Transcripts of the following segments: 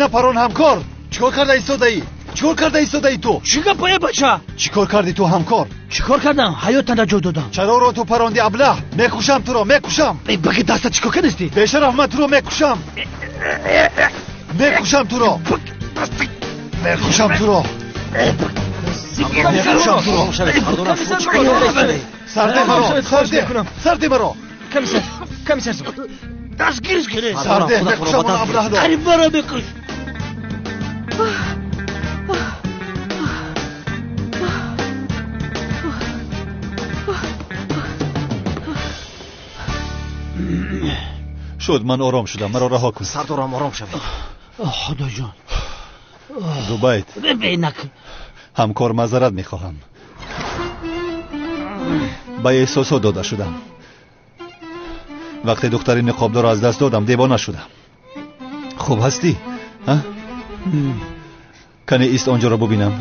Напарон ҳамкор. Чикор карда истодаӣ? Чикор карда истодаӣ ту? Чӣ гап е бача? Чикор кардӣ ту ҳамкор? Чикор кардам? Ҳаётан наҷот додам. Чаро ро ту паронди аблаҳ? Мекушам туро, мекушам. Баги даста чикор кардисти? Бешараф, ман туро мекушам. Мекушам туро. Мекушам туро. Мекушам туро. Сарде маро, сарде, сарде маро. Комиссар, комиссар. Дастгириш кунед. Сарде, мекушам он аблаҳро. Қариб маро мекуш. Шуд, ман ором шудам, маро раҳо кун. Сардорам, ором шавед. Худоҷон. Зубайд. Бинак. Ҳамкор, маъзарат мехоҳам. Ба эҳсосот дода шудам. Вақте духтари ниқобдорро аз даст додам, девона шудам. Хуб ҳастӣ? Кане ист онҷоро бубинам.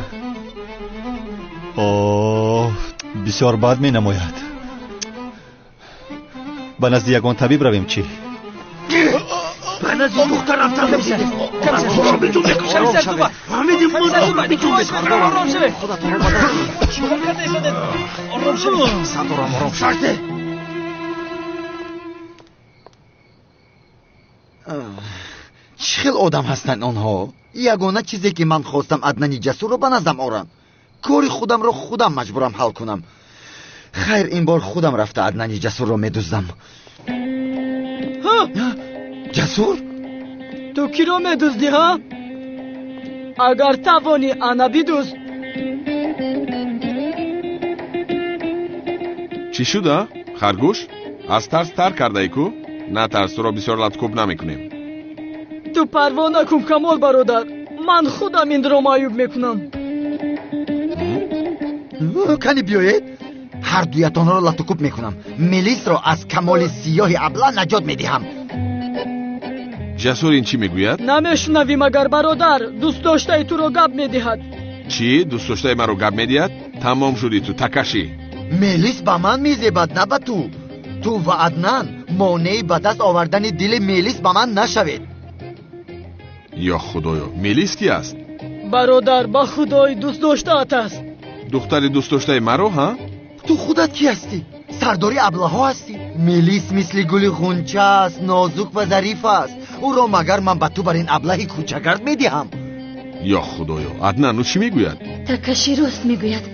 Оҳ, бисёр бад менамояд. Ба назди ягон табиб равем чӣ? Ба назди духтар рафтам. Сардорам, ором шавед. Чӣ хел одам ҳастанд онҳо? Ягона чизе ки ман хостам Аднани Ҷасурро ба наздам орам. Кори худамро худам маҷбурам ҳал кунам. Хайр, ин бор худам рафта Аднани Ҷасурро медуздам. Ҷасур? Ту киро медуздӣ, ҳа? Агар тавонӣ, ана бидузд. Чӣ шуда, харгӯш? Аз тарс тар кардаӣ ку? Натарс, туро бисёр латкӯб намекунем. Ту парво накун, Камол бародар. Ман худам инро маъюб мекунам. Кани биёед, ҳар дуятонро латукӯб мекунам. Мелисро аз Камоли сиёҳи абла наҷот медиҳам. Ҷасур ин чӣ мегӯяд? Намешунавӣ магар бародар? Дӯстдоштаи туро гап медиҳад. Чӣ? Дӯстдоштаи маро гап медиҳад? Тамом шудӣ ту, такашӣ. Мелис ба ман мезебад, на ба ту. Ту ва Аднан монеи ба даст овардани дили Мелис ба ман нашавед. Ё худоё, Мелис ки аст? Бародар, ба худои дӯстдоштаат аст. Духтари дӯстдоштаи маро, ҳа? Ту худат кӣ ҳастӣ? Сардори аблаҳо ҳастӣ. Мелис мисли гули ғунча аст, нозук ва зариф аст. Ӯро магар ман ба ту бар ин аблаҳи кӯчагард медиҳам? Ё худоё, Аднан ӯ чӣ мегӯяд? Такаши рост мегӯяд.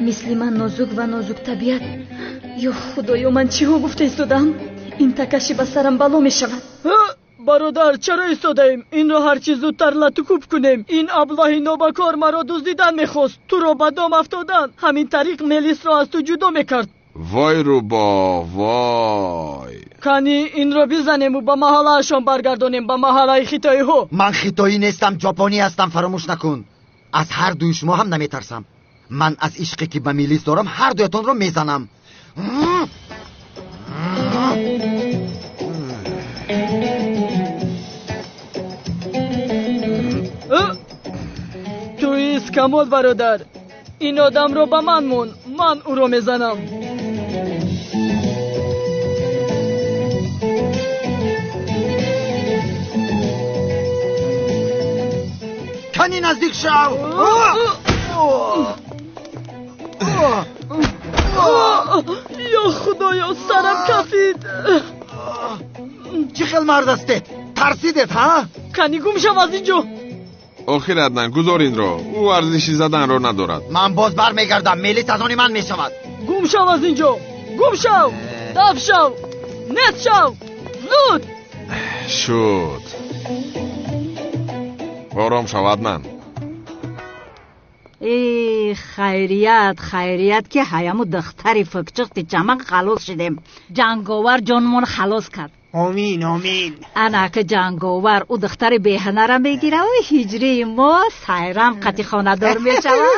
Мисли ман нозук ва нозуктабиат. Ё худоё, ман чиҳо гуфта истодам? Ин такаши ба сарам бало мешавад. Бародар, чаро истодаем? Инро ҳарчи зудтар латукӯб кунем. Ин аблаҳи нобакор маро дуздидан мехост. Туро ба дом афтодан. Ҳамин тариқ Мелисро аз ту ҷудо мекард. Вой рӯбо, вой. Кани инро бизанему ба маҳаллаашон баргардонем, ба маҳаллаи хитоиҳо. Ман хитоӣ нестам, ҷопонӣ ҳастам, фаромӯш накун. Аз ҳар дуи шумо ҳам наметарсам. Ман аз ишқе ки ба Мелис дорам ҳар дуятонро мезанам. Ту ист, Камол бародар. Ин одамро ба ман мон, ман ӯро мезанам. Кани наздик шав! Ё худоё, сарам кафид. Чӣ хел мард ҳастед? Тарсидед, ҳа? Кани гум шав аз ин ҷо. Охир Аднан, гузор инро. Ӯ арзиши заданро надорад. Ман боз бармегардам. Мелис аз они ман мешавад. Гум шав аз ин ҷо. Гум шав. Даф шав. Нет шав. Зуд. Шуд. Ором шав, Аднан. Э, хайрият, хайрият ки ҳаяму духтари фукчиқти чаман халос шудем. Ҷанговар ҷонмон халос кард. Омин, омин. Анака ҷанговар ӯ духтари беҳанара мегира, ҳиҷрии мо сайрам қати хонадор мешавад.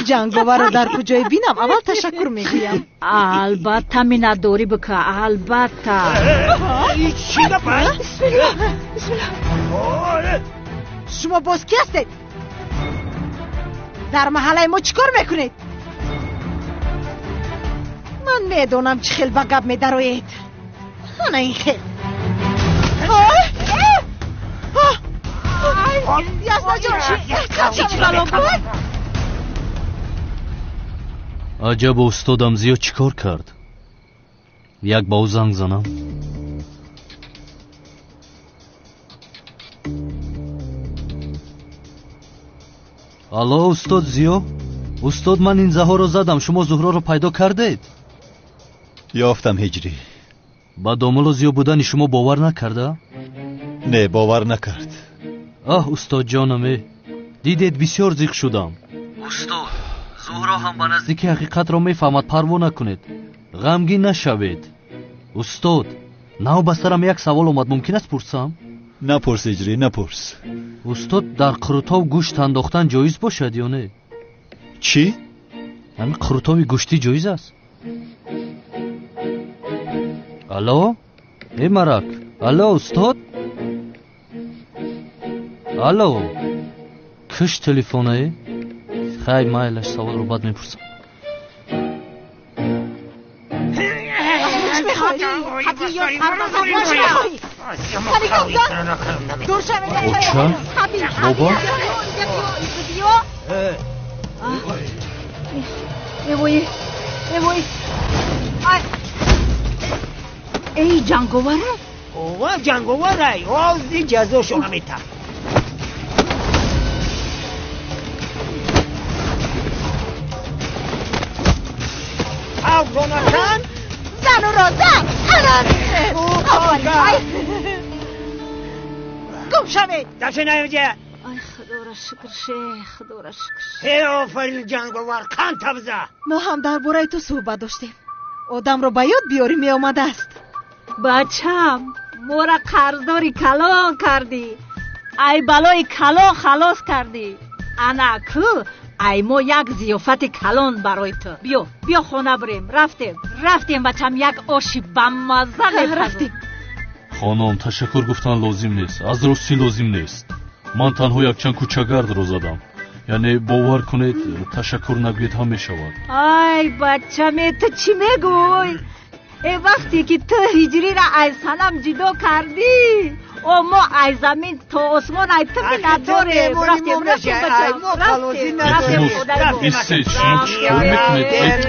Ҷанговарро дар куҷое бинам, аввал ташаккур мегӯям. Албатта, миннатдорӣ бика, албатта. Чӣ гап аст? Бисмилла, бисмилла. Шумо боз кӣ ҳастед? Дар маҳаллаи мо чӣ кор мекунед? Ман медонам чӣ хел ба гап медароед. Ана ин хел. Яснаҷон, чӣ бало буд? Аҷаб, устодам Зиё чӣ кор кард? Як ба ӯ занг занам. Алло, устод Зиё? Устод, ман ин заҳоро задам, шумо Зуҳроро пайдо кардед? Ёфтам, Ҳиҷрӣ. Ба домулло Зиё будани шумо бовар накарда? Не, бовар накард. Аҳ, устодҷонам, э, дидед, бисёр зиқ шудам. Устод, Зуҳро ҳам ба наздики ҳақиқатро мефаҳмад, парво накунед, ғамгин нашавед. Устод, нав ба сарам як савол омад, мумкин аст пурсам? Напурс, Ҳиҷрӣ, напурс. Устод, дар қурутов гӯшт андохтан ҷоиз бошад ё не? Чӣ? Ҳамин қурутови гӯштӣ ҷоиз аст? Алло? Э, марак, алло, устод? Алло? Киш телефонае? Хай, майлаш, саволро баъд мепурсам. Оча? Бобо? Эвой, эй, ҷанговара? Ова, ҷанговарай, ози ҷазошо мета. Авронакан? Зануро зан! Гум шавед! Дафъи наёҷа! Ай, худоро шукр, шех, худоро шукр. Ҳе, офарин, ҷанговар, кан табза! Мо ҳам дар бораи ту суҳбат доштем. Одамро ба ёд биёрӣ меомадааст. Бачам, мора қарздори калон кардӣ. Ай балои калон халос кардӣ. Ана ку, ай мо як зиёфати калон барои ту. Биё, биё хона бирем. Рафтем, рафтем, бачам, як оши бамазза мепазем. Рафтем. Хонум, ташаккур гуфтан лозим нест, аз ростӣ лозим нест. Ман танҳо якчанд кӯчагардро задам. Яъне бовар кунед, ташаккур нагӯед ҳам мешавад. Ай, бачаме, ту чӣ мегӯй? Э, вақте ки ту ҳиҷриро ай санам ҷудо кардӣ, о мо ай замин то осмон ай ту миннатдорем. Рафтем, рафтем, бачам, рафтем, рафтем. Истед, шумо чӣ кор мекунед?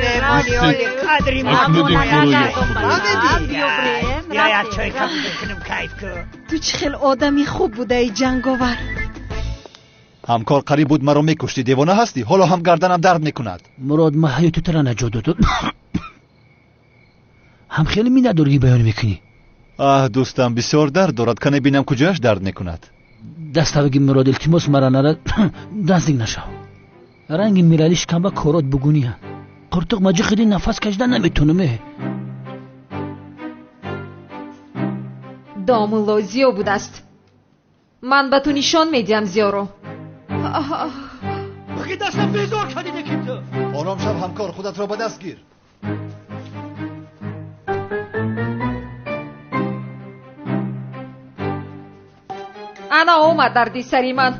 Истед, Ту чӣ хел одами хуб будаи, ҷанговар. Ҳамкор, қариб буд маро мекуштӣ, девона ҳастӣ? Ҳоло ҳам гарданам дард мекунад. Мурод, ман ҳаёти туро наҷот додам. Ҳам хеле миннатдорӣ баён мекунӣ. Аҳ, дӯстам, бисёр дард дорад, кане бинам куҷояш дард мекунад. Даставаги Мурод, илтимос, мара нара, наздик нашав. Ранги мирали шикамба корот бугуния. Қуртуқ маҷи хиди нафас кашида наметонам. Э. Домулло Зиё будааст. Ман ба ту нишон медиҳам Зиёро. Баки дастам безор кардӣ ки ту. Ором шав, ҳамкор, худатро ба даст гир. Ана омад дарди сари ман.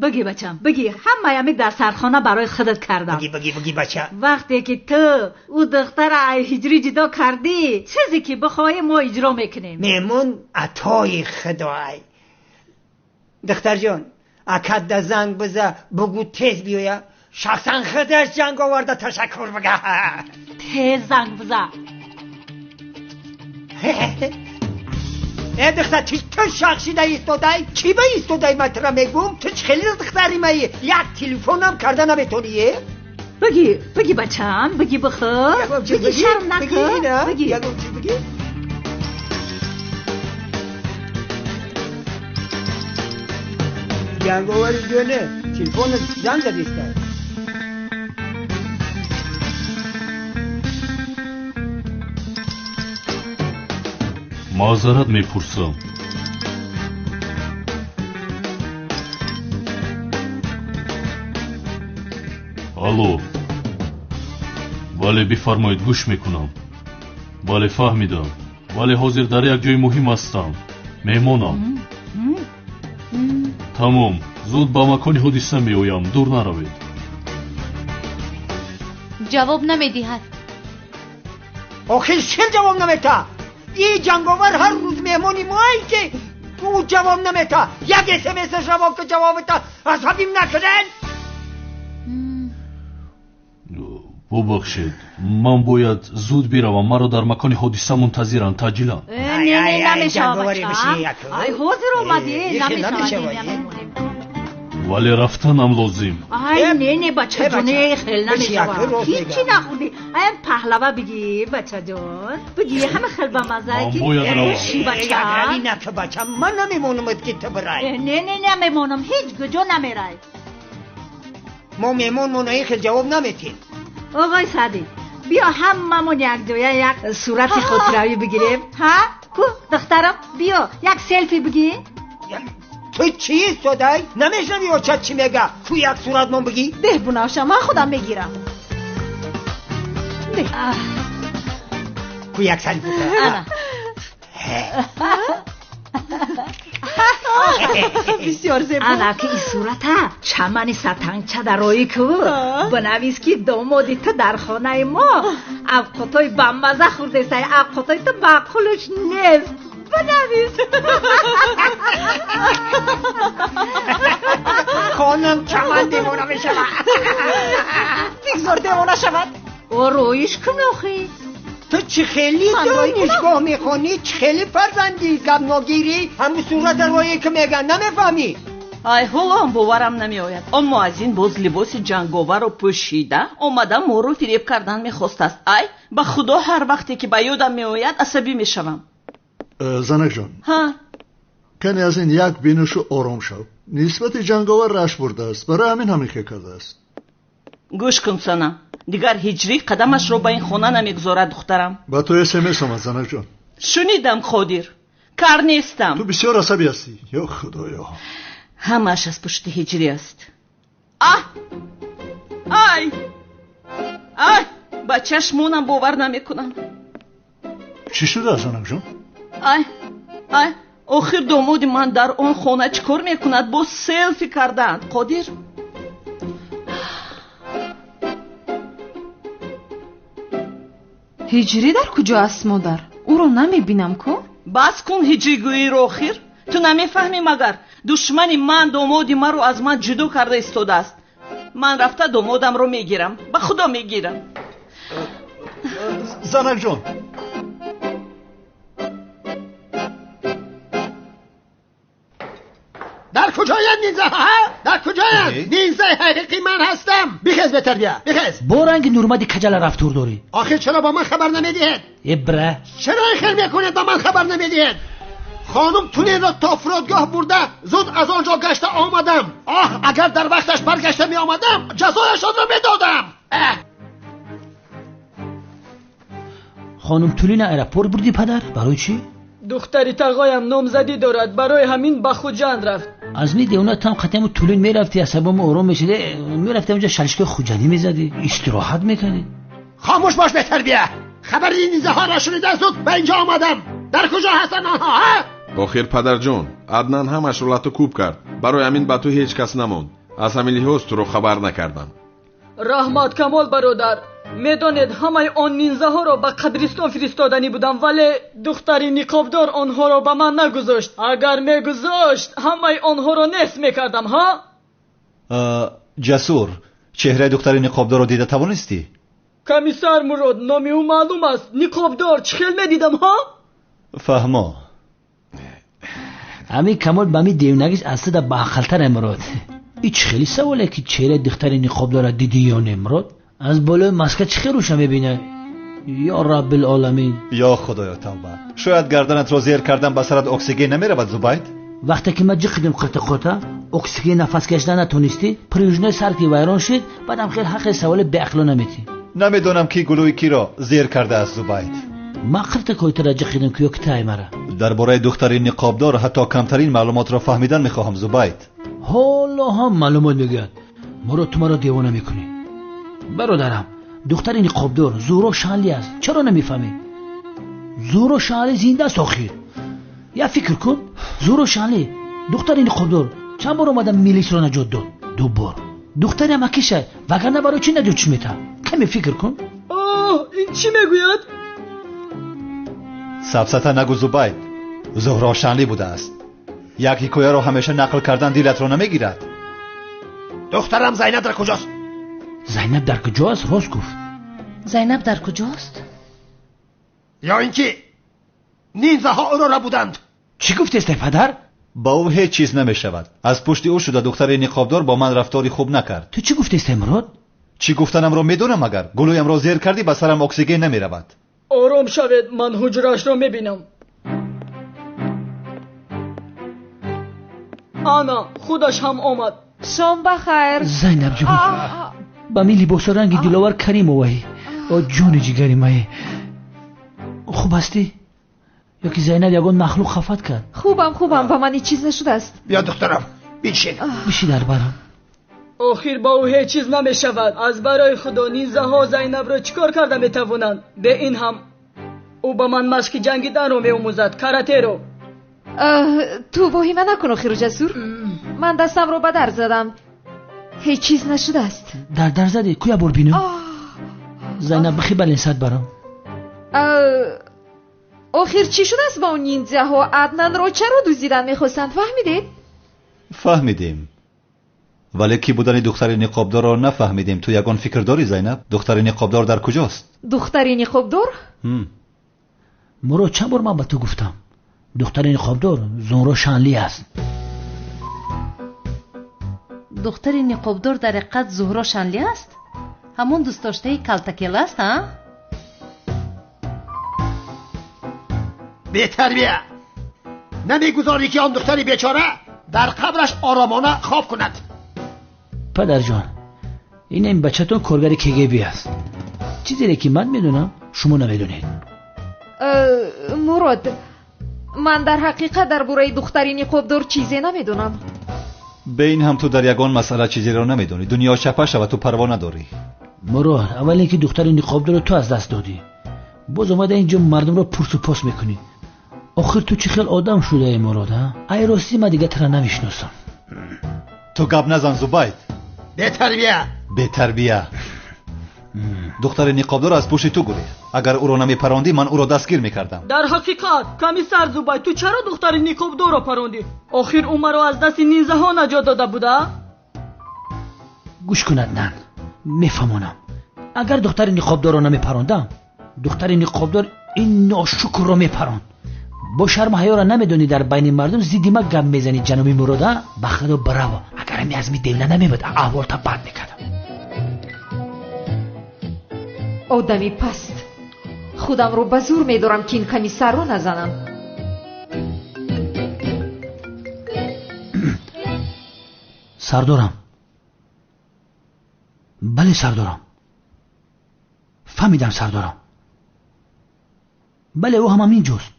Бигӣ, бачам, бигӣ, ҳамаями дар сархона барои худат кардам. Бигӣ, бигӣ, бигӣ, бача. Вақте ки ту ӯ духтара ай ҳиҷрӣ ҷудо кардӣ, чизе ки бихоҳӣ мо иҷро мекунем. Меҳмон атои худоай. Духтарҷон, акат да занг биза, бугӯ тез биёя. Шахсан худаш ҷанг оварда ташаккур бага. Тез занг биза. Э, духтар, ту шахшида истодай? Чӣ ба истодай, ман тура мегӯм? Ту чӣ хеле духтари маи? Як телефонам карда наметонӣ, э? Бигӣ, бигӣ, бачам, бигӣ, бихӯр. Бигӣ, шарм накун. Бигӣ. Ягон чиз бигӣ. Ҷанговари ҷоне, телефонат занг задиста. Маъзарат мепурсам. Алло. Бале, бифармоед, гӯш мекунам. Бале, фаҳмидам. Бале, ҳозир дар як ҷои муҳим ҳастам. Меҳмонам. Тамом, Зуд ба макони ҳодиса меоям, дур наравед. Ҷавоб намедиҳад. Охир чӣ ҷавоб намета? Ин ҷанговар ҳар рӯз меҳмони мои ки ӯ ҷавоб намета. Як смс равон ки ҷавобата асабим накунед. Бубахшед, ман бояд зуд биравам. Маро дар макони ҳодиса мунтазиранд, таъҷилан. Не, не, намешавад бача. Ай, ҳозир омадӣ, намешавад. Вале рафтанам лозим. Ай, не, не, бачаҷон, хел намешавад. Ҳичи нахӯрдӣ. Ай, паҳлава бигӣ, бачаҷон. Бигӣ, ҳама хел бамаза ки. Ман бояд равам. Бача. Нака, бача, ман намемонамад ки ту бирай. Не, не, намемонам, ҳеҷ куҷо намерай. Мо меҳмонмона ин хел ҷавоб наметем. Оғои Саъдӣ, биё ҳамамон якҷоя як сурати хотиравӣ бигирем. Ҳа? Ку, духтарам, биё як селфи бигир. Ту чӣ истодай? Намешнавӣ очат чӣ мега? Ку як суратмон бигӣ? Деҳ, Бунафша, ман худам мегирам. Деҳ. Ку як селфи. Ана. Бисёр зебо. Ана ки ин сурата чамани сатангча дар роӣ ку. Бинавис ки домоди ту дар хонаи мо авқотҳои бамаза хӯрдесай, авқотҳои ту маъқулш нест. Бинавис. Хонам чаман девона мешавад. Бигзор девона шавад. О, роиш кун охи. Ту чӣ хеле донишгоҳ мехонӣ, чӣ хеле фарзандӣ гапногирӣ, ҳамун сурата роӣ ки меган, намефаҳмӣ? Ай, ҳоло ҳам боварам намеояд. Он муаззин боз либоси ҷанговарро пӯшида омада моро фиреб кардан мехостааст. Ай, ба худо ҳар вақте ки ба ёдам меояд асабӣ мешавам. Занакҷон, ҳа, кане аз ин як бинӯшу ором шав. Нисбати ҷанговар рашк бурдааст, барои ҳамин ҳамин хел кардааст. Гӯш кун, Сана, дигар ҳиҷрӣ қадамашро ба ин хона намегузорад, духтарам. Ба ту смс омад, занакҷон. Шунидам, Қодир, кар нестам. Ту бисёр асабӣ ҳастӣ. Ё худоё. Ҳамааш аз пушти ҳиҷрӣ аст. Аҳ, ай, ай, ба чашмонам бовар намекунам. Чӣ шудааст, занакҷон? Ай, ай, охир домоди ман дар он хона чӣ кор мекунад? Боз селфи кардаанд, Қодир. Ҳиҷрӣ дар куҷо аст, модар? Ӯро намебинам ку? Бас кун ҳиҷригӯиро охир. Ту намефаҳмӣ магар? Душмани ман домоди маро аз ман ҷудо карда истодааст. Ман рафта домодамро мегирам. Ба худо мегирам. Занакҷон. Дар куҷоянд нинзаҳо? Дар куҷоянд? Нинзаи ҳақиқӣ ман ҳастам. Бихез, бетарбия, бихез. Бо ранги нурмади каҷала рафтор дорӣ. Охир чаро ба ман хабар намедиҳед? Ибра. Чаро ин хел мекунед, ба ман хабар намедиҳед? Хонум тунелро то фурудгоҳ бурда, зуд аз он ҷо гашта омадам. Оҳ, агар дар вақташ баргашта меомадам, ҷазояшонро медодам. Хонум Тулина аэропорт бурдӣ, падар? Барои чӣ? Духтари тағоям номзадӣ дорад, барои ҳамин ба Хуҷанд рафт. Аз ми девона там қатъиаму Тулин мерафтӣ, асабому ором мешидӣ, мерафтӣ онҷа шалишкаи хуҷандӣ мезадӣ, истироҳат мекардӣ. Хомӯш бош, бетарбия. Хабари ин низаҳоро шунида зуд ба инҷо омадам. Дар куҷо ҳастанд онҳо, ҳа? Охир падарҷон, Аднан ҳамашро лату кӯб кард. Барои ҳамин ба ту ҳеҷ кас намонд. Аз ҳамин лиҳоз туро хабар накардам. Раҳмат, Камол бародар. Медонед, ҳамаи он нинзаҳоро ба қабристон фиристоданӣ будам, вале духтари ниқобдор онҳоро ба ман нагузошт. Агар мегузошт, ҳамаи онҳоро нест мекардам, ҳа? Ҷасур, чеҳраи духтари ниқобдорро дида тавонистӣ? Комиссар Мурод, номи ӯ маълум аст. Ниқобдор, чӣ хел медидам, ҳа? Фаҳмо. Ҳамин Камол ба ми девнагиш аз туда баақлтар, Мурод. Ин чӣ хели саволе ки чеҳраи духтари ниқобдорро дидӣ ё не, Мурод? Аз болои маска чӣ хел рӯша мебинад? Ё Раббилоламин. Ё худоё, тавба. Шояд гарданатро зер кардан ба сарат оксиген намеравад, Зубайд? Вақте ки ман ҷиқидим қирта-қурта, оксиген нафас кашида натонистӣ, пружинаи сар ки вайрон шид, баъдам хел ҳаққи саволи беақло наметӣ. Намедонам ки гулӯи киро зер кардааст, Зубайд. Ман қирта койтара ҷиқидим ки ё китай мара. Дар бораи духтари ниқобдор ҳатто камтарин маълумотро фаҳмидан мехоҳам, Зубайд. Ҳоло ҳам маълумот мегӯяд. Мурод, ту маро девона мекунӣ. Бародарам, духтари ниқобдор Зуро Шанли аст. Чаро намефаҳмӣ? Зуро Шанли зинда аст охир. Як фикр кун, Зуро Шанли, духтари ниқобдор, Чанд бор омада милисро наҷот дод? 2 бор. Духтари амакиша, вагарна барои чӣ наҷотш метаҳад? Каме фикр кун. Оҳ, ин чӣ мегӯяд? Сафсата нагӯ, Зубайд. Зуҳро Шанлӣ будааст. Як ҳикояро ҳамеша нақл кардан дилатро намегирад. Духтарам Зайнаб дар куҷост? Зайнаб дар куҷост? Рост гуфт. Зайнаб дар куҷост? Ё ин ки нинзаҳо ӯро рабуданд. Чӣ гуфтестай, падар? Ба ӯ ҳеҷ чиз намешавад. Аз пушти ӯ шуда духтари ниқобдор бо ман рафтори хуб накард. Ту чӣ гуфтестай, Мурод? Чӣ гуфтанамро медонам агар. Гулӯямро зер кардӣ, ба сарам оксиген намеравад. Ором шавед, ман ҳуҷраашро мебинам. Ана, худаш ҳам омад. Шом ба хайр. Зайнаб ҷон, ба мин либосо ранги Диловар Каримоваи. О ҷони ҷигари мае. Хуб ҳастӣ? Ё ки Зайнаб ягон махлуқ хафат кард? Хубам, хубам, ба ман ҳеҷ чиз нашудааст. Биё духтарам, бишин. Бишин дар барам. Охир ба ӯ ҳеҷ чиз намешавад. Аз барои худо нинзаҳо Зайнабро чӣ кор карда метавонанд? Бе ин ҳам ӯ ба ман машқи ҷангиданро меомӯзад, каратеро. Ту воҳима накун, охиру ҷасур. Ман дастамро ба дар задам. Ҳеҷ чиз нашудааст. Дар дар задӣ? Куя бор бинам? Зайнаб, бихи баленсад барам. Охир чӣ шудааст ба он ниндзяҳо? Аднанро чаро дуздидан мехостанд? Фаҳмидед? Фаҳмидем. Вале кӣ будани духтари ниқобдорро нафаҳмидем. Ту ягон фикр дорӣ, Зайнаб? Духтари ниқобдор дар куҷост? Духтари ниқобдор? Мурод, чанд бор ман ба ту гуфтам, духтари ниқобдор Зуҳро Шанлӣ аст. Духтари ниқобдор дар ҳақиқат Зуҳро Шанлӣ аст? Ҳамон дӯстдоштаи калтакела аст, а? Бетарбия! Намегузорӣ ки он духтари бечора дар қабраш оромона хоб кунад. Падарҷон, ин ин бачатон коргари КГБ аст. Чизере ки ман медонам, шумо намедонед. Мурод, ман дар ҳақиқат дар бораи духтари ниқобдор чизе намедонам. Бе ин ҳам ту дар ягон масъала чизеро намедонӣ. Дунё чапа шава, ту парво надорӣ. Мурод, аввал ин ки духтари ниқобдорро ту аз даст додӣ. Боз омада инҷо мардумро пурсу пос мекунӣ. Охир ту чӣ хел одам шудаӣ, Мурод, а? Ай ростӣ ман дига тура намешиносам. Ту гап назан, Зубайд. Бетарбия! Бетарбия. Духтари ниқобдор аз пушти ту гурехт. Агар ӯро намепарондӣ, ман ӯро дастгир мекардам. Дар ҳақиқат, комиссар Зубайд, ту чаро духтари ниқобдорро парондӣ? Охир ӯ маро аз дасти нинзаҳо наҷот дода буда? Гӯш кун, Аднан, мефаҳмонам. Агар духтари ниқобдорро намепарондам, духтари ниқобдор ин ношукрро мепаронд. Бо шарму ҳаёро намедонӣ дар байни мардум зидди ма гап мезанӣ, ҷаноби Мурод, а? Ба худо браво. Агар ҳами аз ми девна намебуд, аҳволта бад мекардам. Одами паст. Худамро ба зур медорам, ки ин комиссарро назанам. Сардорам. Бале, сардорам. Фаҳмидам, сардорам. Бале, ӯ ҳам ҳамин ҷост.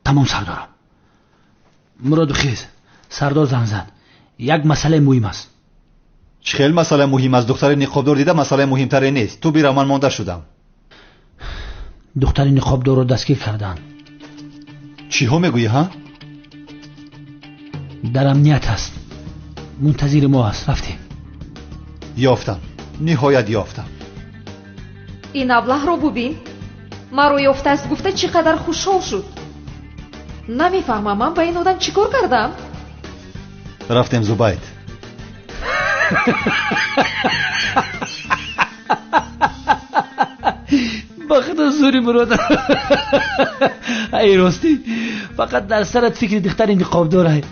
Тамом, сардорам. Муроду хез, сардор занг зад. Як масъалаи муҳим аст. Чӣ хел масъала муҳим аст? Духтари ниқобдор дида масъалаи муҳимтаре нест. Ту бира, ман монда шудам. Духтари ниқобдорро дастгир карданд. Чиҳо мегӯӣ, ҳа? Дар амният аст. Мунтазири мо аст. Рафтем. Ёфтам. Ниҳоят ёфтам. Ин аблаҳро бубин. Маро ёфтааст гуфта чӣ қадар хушҳол шуд. Намефаҳмам, ман ба ин одам чӣ кор кардам? Рафтем, Зубайд. Ба худо зури Мурод. Ай ростӣ, фақат дар сарат фикри духтари ниқобдорай.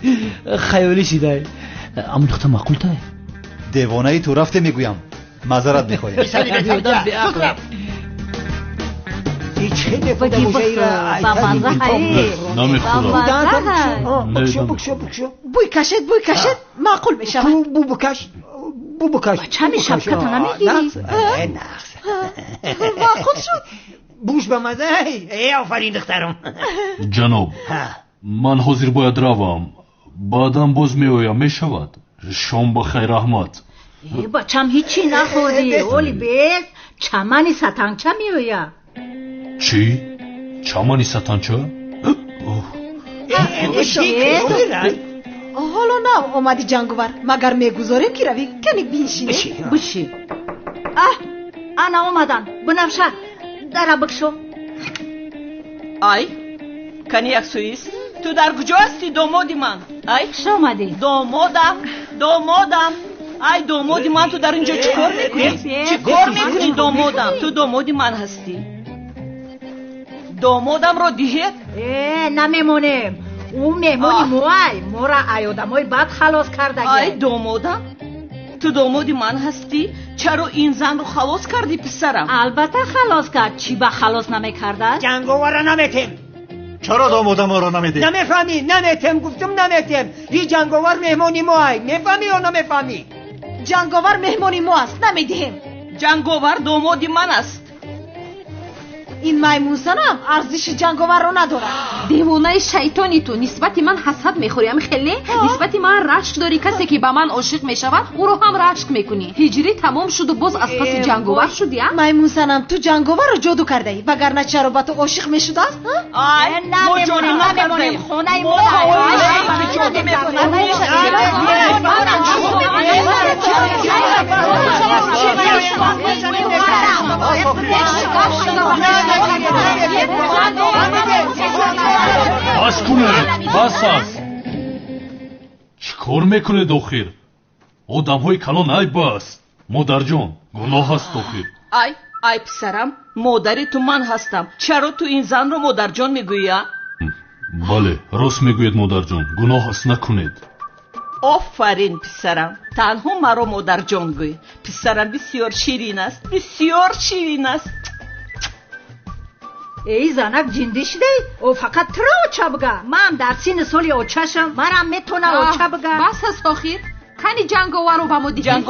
Хаёлӣ шидай. Аммо духтар маъқултай. Девонаи ту, рафте мегӯям. Маъзарат мехоҳем. Бӯй кашед, бӯй кашед, маъқул мешавад. Бу букаш, бу букаш. Чами шапката намегирӣ? Маъқул шуд. Буш ба маза. Эй, офарин, духтарам. Ҷаноб, ман ҳозир бояд равам. Баъдан боз меоям, мешавад? Шом ба хайр, раҳмат. Бачам, ҳичи нахӯрдӣ. Оли бес чамани сатанча меояд. Чӣ? Чамани сатанча? Ҳоло нав омади ҷанговар, магар мегузорем ки равӣ? Кани биншинӣ? Бишин. Аҳ, ана омадан. Бунафша, дара бикшо. Ай, кани як суист. Ту дар куҷо ҳастӣ, домоди ман? Ай, хуш омадӣ. Домодам, домодам. Ай, домоди ман, ту дар инҷо чӣ кор мекунӣ? Чӣ кор мекунӣ, домодам? Ту домоди ман ҳастӣ. Домодамро диҳед? Э, намемонем. Ӯ меҳмони моай, моро ай одамои бад халос кардагӣ. Ай, домодам, ту домоди ман ҳастӣ? Чаро ин занро халос кардӣ, писарам? Албатта халос кард. Чӣ ба халос намекардааст? Ҷанговарро наметем. Чаро домодаморо намедиҳ? Намефаҳмӣ? Наметем, гуфтам наметем. Ин ҷанговар меҳмони моай. Мефаҳмӣ ё намефаҳмӣ? Ҷанговар меҳмони мо аст, намедиҳем. Ҷанговар домоди ман аст. Ин маймунзанам арзиши ҷанговарро надорад. Девонаи шайтони ту, нисбати ман ҳасад мехӯрӣ, ам хеле? Нисбати ман рашк дорӣ. Касе ки ба ман ошиқ мешавад, ӯро ҳам рашк мекунӣ. Ҳиҷрӣ тамом шуду боз аз паси ҷанговар шудӣ, а? Маймунзанам, ту ҷанговарро ҷоду кардаӣ, вагарна чаро ба ту ошиқ мешудааст? Ай, мо ҷоду намемонем, хонаи мо. Бас кунед, бас аст. Чӣ кор мекунед охир? Одамҳои калон айб аст. Модарҷон, гуноҳ аст охир. Ай, ай писарам, модари ту ман ҳастам. Чаро ту ин занро модарҷон мегӯӣ, а? Бале, рост мегӯед модарҷон, гуноҳ аст, накунед. Офарин писарам, танҳо маро модарҷон гӯй. Писарам бисёр ширин аст, бисёр ширин аст. Эй занак, ҷиндӣ шудаӣ? О фақат туро оча бга. Ман дар синни соли очашам, марам метона оча бга. Бас аст охир. Кани ҷанговарро ба мо диҳед.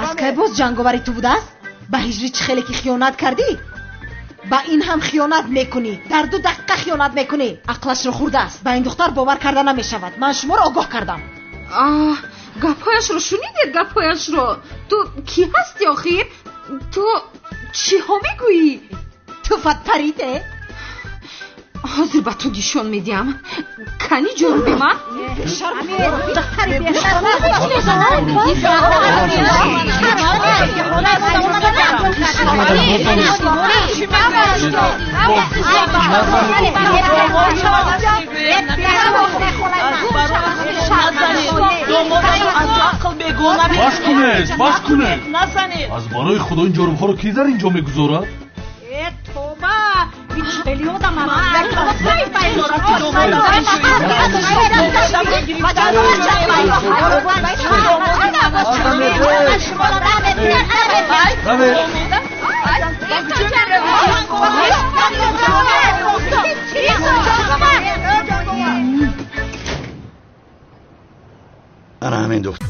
Аз кай боз ҷанговари ту будааст? Ба ҳиҷрӣ чӣ хеле ки хиёнат кардӣ, ба ин ҳам хиёнат мекунӣ. Дар 2 дақиқа хиёнат мекунӣ. Ақлашро хӯрдааст. Ба ин духтар бовар карда намешавад. Ман шуморо огоҳ кардам. Аҳ, гапҳояшро шунидед, гапҳояшро. Ту кӣ ҳастӣ охир? Ту чиҳо мегӯӣ? Ту фатпариде? Ҳозир ба ту нишон медиҳам. Кани ҷоруби ман? Бас кунед, бас кунед. Аз барои худо ин ҷорубҳоро кӣ дар ин ҷо мегузорад? Э, тоба! Ана ҳамин духтар.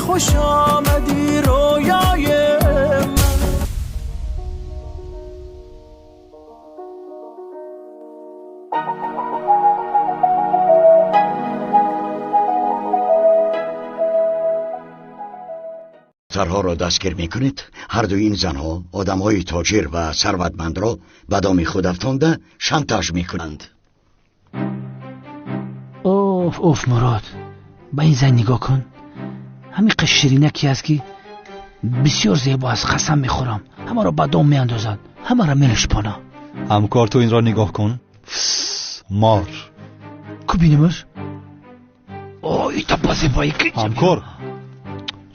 خوش آمدی رویای من. دخترها را دستگیر میکنید. هر دو این زنها آدمهای تاجر و ثروتمند را به دام خود افتانده شانتاژ میکنند. اوف اوف مراد، ба ин зан нигоҳ кун. Ҳамин қиш ширинаки аст ки бисёр зебо аст. Қасам мехӯрам, ҳамаро ба дом меандозад, ҳамаро мелушпона. Ҳамкор, ту инро нигоҳ кун. Мор. Ку бинемаш? О, ита ба зебоӣ ки. Ҳамкор,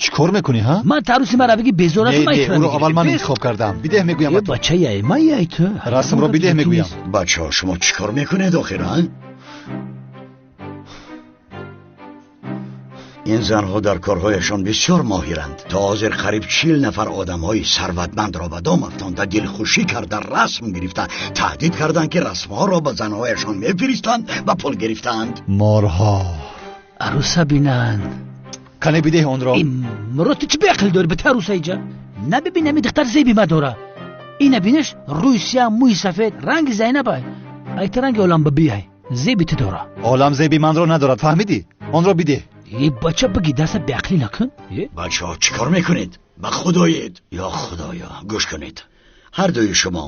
чӣ кор мекунӣ, ҳа? Ман таруси мара бигӣ безор аст. Не, ӯро аввал ман интихоб кардам. Бидеҳ мегӯям ба ту. Бача яй, ман яй ту. Расмро бидеҳ мегӯям. Бачаҳо, шумо чӣ кор мекунед охир, ҳа? Ин занҳо дар корҳояшон бисёр моҳиранд. То ҳозир қариб 40 нафар одамҳои сарватмандро ба дом афтонда, дилхушӣ карда, расм гирифта, таҳдид карданд, ки расмҳоро ба занҳояшон мефиристанд ва пул гирифтаанд. Морҳо арӯса бинанд. Кане бидеҳ онро. Мурод, ту чӣ беақлӣ дорӣ? Бите арӯса иҷа набибин, ами духтар зеби ма дора. Ина бинеш, рӯи сиёҳ, мӯи сафед, ранги Зайнаб ай. Айта ранги оламбабиай, зеби ту дора. Олам зеби манро надорад, фаҳмидӣ? Онро бидеҳ. Е бача, биги даста, беақлӣ накун. Бачаҳо, чӣ кор мекунед? Ба худоед. Ё худоё, гӯш кунед. Ҳар дуи шумо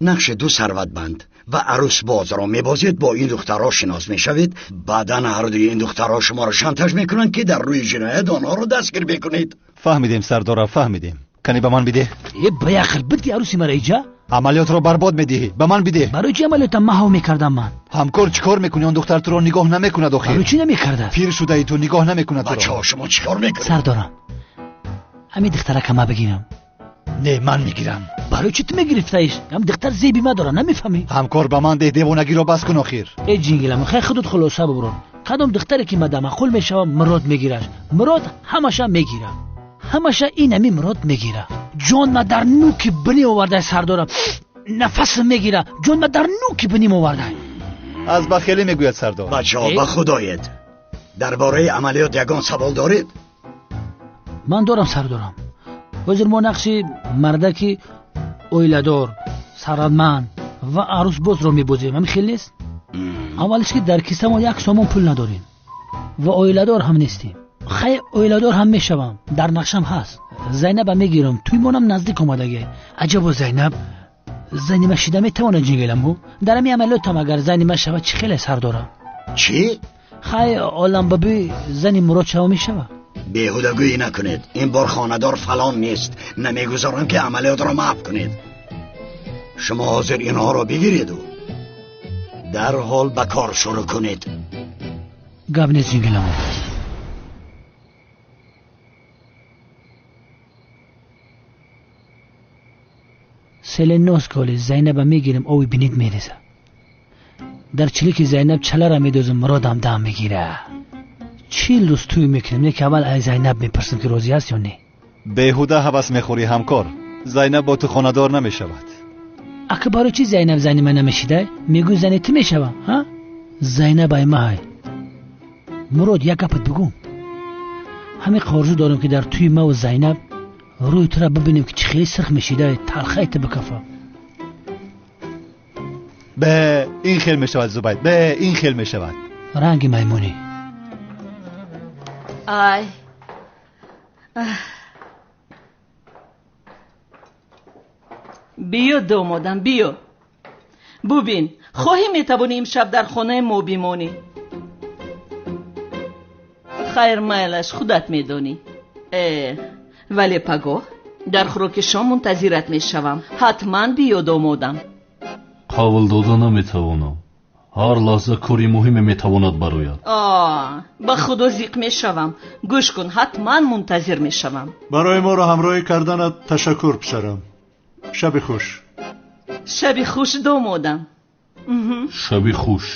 нақши ду сарватманд ва арӯсбозро мебозед, бо ин духтарҳо шинос мешавед. Баъдан ҳар дуи ин духтарҳо шуморо шантаж мекунанд, ки дар рӯи ҷиноят онҳоро дастгир мекунед. Фаҳмидем, сардора, фаҳмидем. Кане ба ман бидеҳ. Е беақл, бидди арӯси мара иҷа. Амалиётро барбод медиҳӣ. Ба ман бидеҳ. Барои чӣ амалиётам маҳв мекардам ман? Ҳамкор, чӣ кор мекунӣ? Он духтар туро нигоҳ намекунад охир. Барои чӣ намекардааст? Пир шудаи ту, нигоҳ намекунад туро. Бачаҳо, шумо чӣ кор мекунед? Сардорам, ҳамин духтарака ма бигирам. Не, ман мегирам. Барои чӣ ту мегирифтаиш? Ҳам духтар зеби ма дора, намефаҳмӣ? Ҳамкор, ба ман деҳ, девонагиро бас кун охир. Э ҷингилам, хай худут хулоса бубурон. Кадом духтаре ки ма дамаъқул мешавам, Мурод мегираш. Мурод ҳамаша мегира. Ҳамаша ин ами Мурод мегира. Ҷон ма дар нуки бинӣ овардай, сардорам. Нафас мегира. Ҷон ма дар нуки биним овардай. Аз бахелӣ мегӯяд сардор. Бачаҳо, ба худоед. Дар бораи амалиёт ягон савол доред? Ман дорам, сардорам. Ҳозир мо нақши мардаки оиладор, сарватманд ва арӯсбозро мебозем. Ҳамин хел нест? Аввалиш ки дар кисамо 1 сомон пул надорем ва оиладор ҳам нестем. Хай, оиладор ҳам мешавам, дар нақшам ҳаст. Зайнаба мегирам, тӯймонам наздик омадагӣ. Аҷабо, Зайнаб зани ма шида метавонад ҷингиламу? Дар ҳамин амалиётам агар зани ма шавад, чӣ хеле сардорам? Чӣ? Хай, оламбабӣ зани Мурод шава мешавад. Беҳудагӯӣ накунед. Ин бор хонадор фалон нест. Намегузорам, ки амалиётро маҳв кунед. Шумо ҳозир инҳоро бигиреду дарҳол ба кор шурӯъ кунед. Гап нест, ҷингиламу. Селенос коли Зайнаба мегирем, ови бинит мереза. Дар чилики Зайнаб чалара медозам, Муродам дам мегира. 40 рӯз тӯй мекунем, не ки аввал ай Зайнаб мепурсем, ки розӣ аст ё не. Беҳуда ҳавас мехӯрӣ, ҳамкор. Зайнаб бо ту хонадор намешавад. Ака, барои чӣ Зайнаб зани ман намешидай? Мегӯй зани ту мешавам, ҳа? Зайнаб ай маҳай. Мурод, як гапат бигӯм. Ҳамин орзу дорам, ки дар тӯи маву Зайнаб рӯи тура бибинем, ки чӣ хеле сирх мешидай, талхаи ту бикафа. Бе ин хел мешавад, Зубайд, бе ин хел мешавад. Ранги маймунӣ. Ай, биё домодам, биё. Бубин, хоҳӣ метавонӣ имшаб дар хонаи мо бимонӣ. Хайр, майлаш, худат медонӣ. Вале пагоҳ дар хӯроки шом мунтазират мешавам. Ҳатман биё домодам. Қавл дода наметавонам. Ҳар лаҳза кори муҳиме метавонад барояд. Ба худо зиқ мешавам. Гӯш кун, ҳатман мунтазир мешавам. Барои моро ҳамроҳӣ карданат ташаккур, писарам. Шаби хуш. Шаби хуш, домодам. Шаби хуш.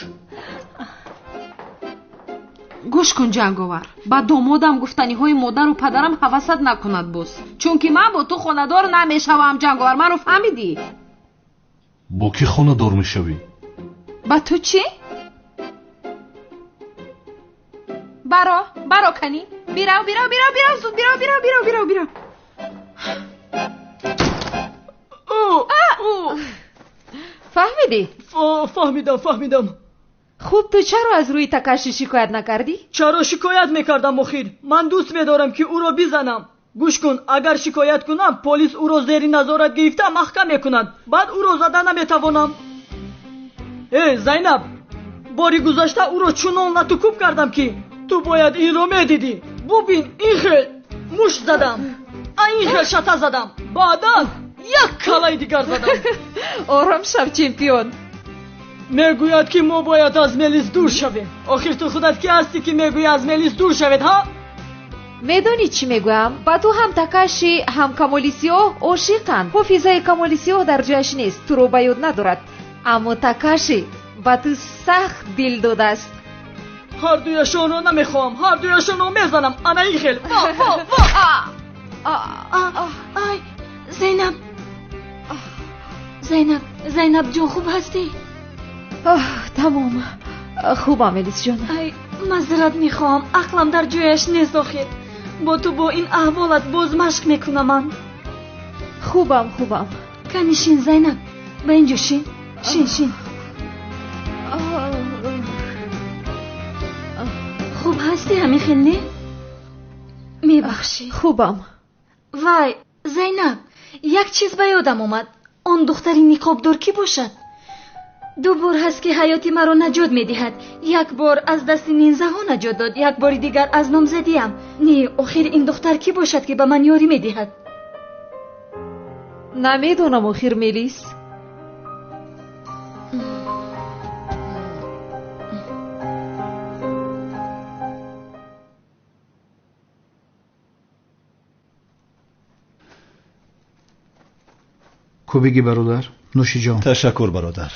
Гӯш кун, ҷанговар, ба домодам гуфтаниҳои модару падарам ҳавасат накунад боз, чунки ман бо ту хонадор намешавам. Ҷанговар, маро фаҳмидӣ? Бо кӣ хонадор мешавӣ? Ба ту чӣ? Баро, баро, канӣ, бирав, бирав, бирав, бирав, зуд бирав, бирав, бирав, бирав, бирав. Фаҳмидӣ? Фаҳмидам, фаҳмидам. Хуб, ту чаро аз рӯи Такаши шикоят накардӣ? Чаро шикоят мекардам охир? Ман дӯст медорам, ки ӯро бизанам. Гӯш кун, агар шикоят кунам, полис ӯро зери назорат гирифта маҳкам мекунад. Баъд ӯро зада наметавонам. Э Зайнаб, бори гузашта ӯро чунон латукӯб кардам, ки ту бояд инро медидӣ. Бубин, ин хел мушт задам, а ин хел шата задам, баъдан як калаи дигар задам. Ором шав, чемпион. Мегӯяд, ки мо бояд аз Мелис дур шавем. Охир ту худат ки ҳастӣ, ки мегӯӣ аз Мелис дур шавед, ҳа? Медонӣ чӣ мегӯям? Ба ту ҳам Такаши, ҳам Камоли Сиёҳ ошиқанд. Ҳофизаи Камоли Сиёҳ дар ҷояш нест, туро ба ёд надорад. Аммо Такаши ба ту сахт дил додааст. Ҳар дуяшонро намехоҳам, ҳар дуяшонро мезанам. Ана ин хел. Во, во, во. Ай, Зайнаб. Зайнаб, Зайнаб ҷон, хуб ҳастӣ? Тамом. Хубам, Мелисҷон. Ай, мазрат мехоҳам, ақлам дар ҷояш нест охир. Бо ту бо ин аҳволат боз машқ мекунам ман. Хубам, хубам. Кани шин, Зайнаб, ба ин ҷо шин. Шин, шин. Хуб ҳастӣ ҳамин хел, не? Мебахшӣ. Хубам. Вай, Зайнаб, як чиз ба ёдам омад. Он духтари ниқобдор кӣ бошад? Ду бор ҳаст ки ҳаёти маро наҷот медиҳад. Як бор аз дасти нинзаҳо наҷот дод, як бори дигар аз номзадиам. Не, охир ин духтар кӣ бошад ки ба ман ёрӣ медиҳад? Намедонам охир, Мелис. Кубиги бародар, нӯшиҷон. Ташаккур, бародар.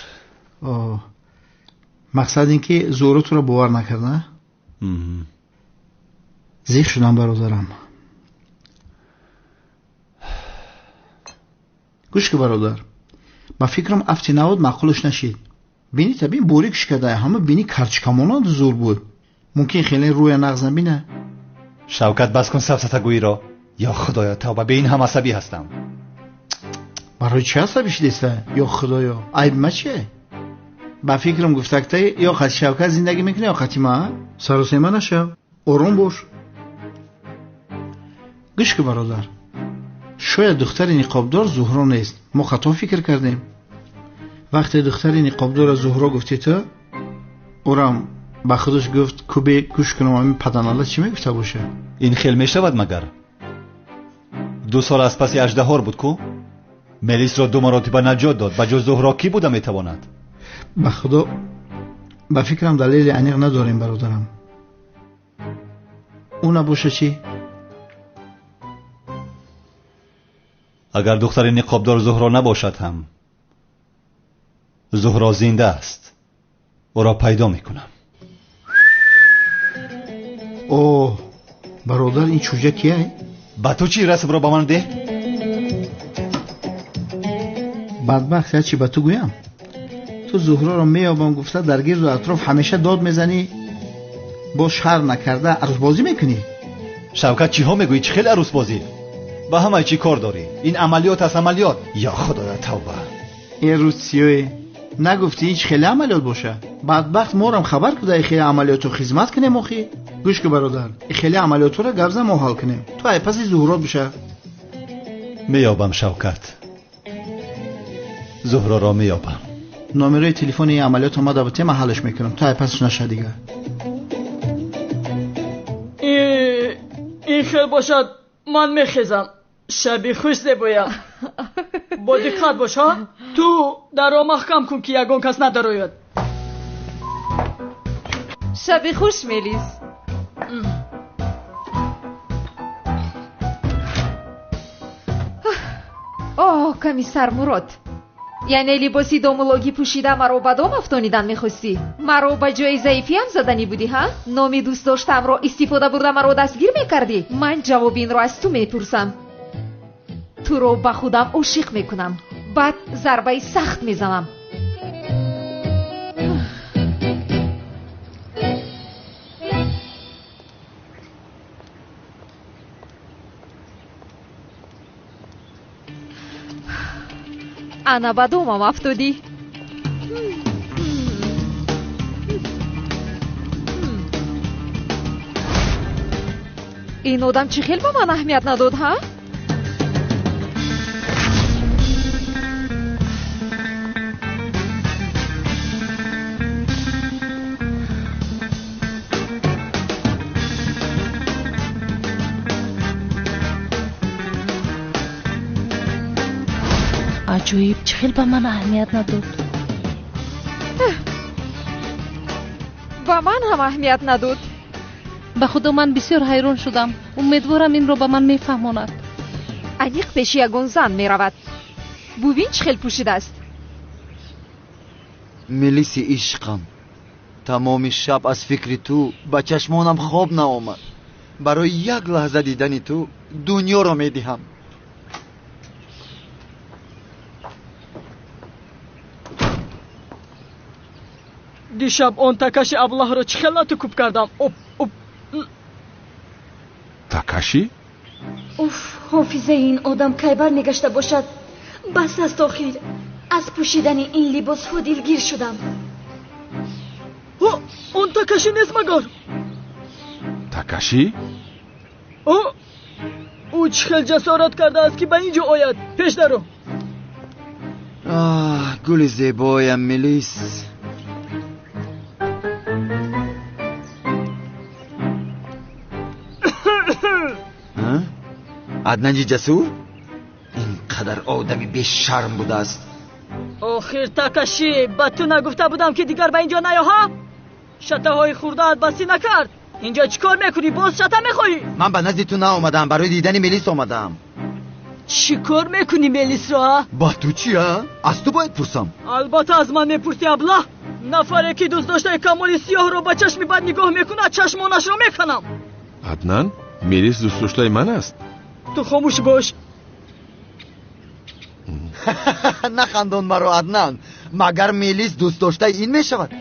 Мақсад ин ки Зуҳро туро бовар накард, на? Зиқ шудам, бародарам. Гӯш ки, бародар, ба фикрам афти навод маъқулаш нашид. Бини табин борик шикада, ҳама бини карчкамонанд зур буд. Мумкин хеле рӯя нағз набина. Шавкат, бас кун сафсатагӯиро. Ё худоё, тавба, бе ин ҳам асабӣ ҳастам. Барои чӣ асабӣ шудеста? Ё худоё, айб ма чие? Ба фикрам гуфтакта ё қати Шавкат зиндагӣ мекунӣ, ё қати ма? Саросема нашав, ором бош. Гӯш ки, бародар, шояд духтари ниқобдор Зуҳро нест. Мо хато фикр кардем. Вақте духтари ниқобдорро Зуҳро гуфтӣ ту, ӯрам ба худаш гуфт кубе гӯш кунам ҳамин паданала чӣ мегуфта боша. Ин хел мешавад магар? 2 сол аз паси аждаҳор буд ку? Мелисро 2 маротиба наҷот дод. Ба ҷуз Зуҳро кӣ буда метавонад? Ба худо, ба фикрам далели аниқ надорем, бародарам. Ӯ набоша чӣ? Агар духтари ниқобдор Зуҳро набошад ҳам, Зуҳро зинда аст. Ӯро пайдо мекунам. Оҳ, бародар, ин чӯҷа кия? Ба ту чӣ? Расмро ба ман деҳ. Бадбахт, я чӣ ба ту гӯям? Ту Зуҳроро меёбам гуфта дар гирду атроф ҳамеша дод мезанӣ, боз шарм накарда арӯсбозӣ мекунӣ. Шавкат, чиҳо мегӯӣ? Чӣ хел арӯсбозӣ? Ба ҳамаи чӣ кор дорӣ? Ин амалиёт аст, амалиёт. Ё худоя, тавба. Э рӯзсиёе, нагуфтӣ ин чӣ хеле амалиёт боша? Бадбахт, морам хабар куда и хеле амалиётро хизмат кунем охи. Гӯш ки, бародар, и хеле амалиётҳоро гап зан, мо ҳал кунем. Ту ай паси Зуҳро биша. Меёбам, Шавкат, Зуҳроро меёбам. Номерои телефони ин амалиёт омада бутем, ман ҳалш мекунам. Ту ай пасаш наша дигар. Ин хел бошад, ман мехезам. Шаби хуш, зебоям. Бо диққат бош, ҳа? Ту дарро маҳкам кун ки ягон кас надарояд. Шаби хуш, Мелис. Оҳ, комиссар Мурод, яъне либоси домулогӣ пӯшида маро ба дом афтонидан мехостӣ? Маро ба ҷои заифиам заданӣ будӣ, ҳа? Номи дӯстдоштаамро истифода бурда маро дастгир мекардӣ? Ман ҷавоби инро аз ту мепурсам. Туро ба худам ошиқ мекунам, баъд зарбаи сахт мезанам. Ана ба домам афтодӣ. Ин одам чӣ хел ба ман аҳамият надод, ҳа? Аҷоиб, чӣ хел ба ман аҳамият надод? Ба ман ҳам аҳамият надод. Ба худо, ман бисёр ҳайрон шудам. Умедворам инро ба ман мефаҳмонад. Аниқ пеши ягон зан меравад. Бубин чӣ хел пӯшидааст. Мелиси ишқам, Тамоми шаб аз фикри ту ба чашмонам хоб наомад. Барои як лаҳза дидани ту дунёро медиҳам. Дишаб он такаши аблаҳро чӣ хел лату кӯб кардам. Оп оп. Такаши? Уф, ҳофизаи ин одам кай бармегашта бошад? Бас аст охир. Аз пӯшидани ин либосҳо дилгир шудам. Он такаши нест магар? Такаши? Ӯ чӣ хел ҷасорат кардааст, ки ба ин ҷо ояд? Пеш даро. Аҳ, гули зебоям Мелис. Аднанҷи ҷасур? Ин қадар одами бешарм будааст. Охир Такаши, ба ту нагуфта будам, ки дигар ба ин ҷо наё, ҳа? Шатаҳои хурдаат басӣ накард. Инҷо чӣ кор мекунӣ? Боз шата мехоҳӣ? Ман ба назди ту наомадаам, барои дидани Мелис омадаам. Чӣ кор мекунӣ Мелисро, а? Ба ту чи, а? Аз ту бояд пурсам. Албатта аз ман мепурсӣ, аблаҳ. Нафаре ки дӯстдоштаи Камоли Сиёҳро ба чашми бад нигоҳ мекунад, чашмонашро меканам. Аднан, Мелис дӯстдоштаи ман аст. Ту хомӯш бош. Нахандон маро, Аднан. Магар Мелис дӯстдоштаи ин мешавад?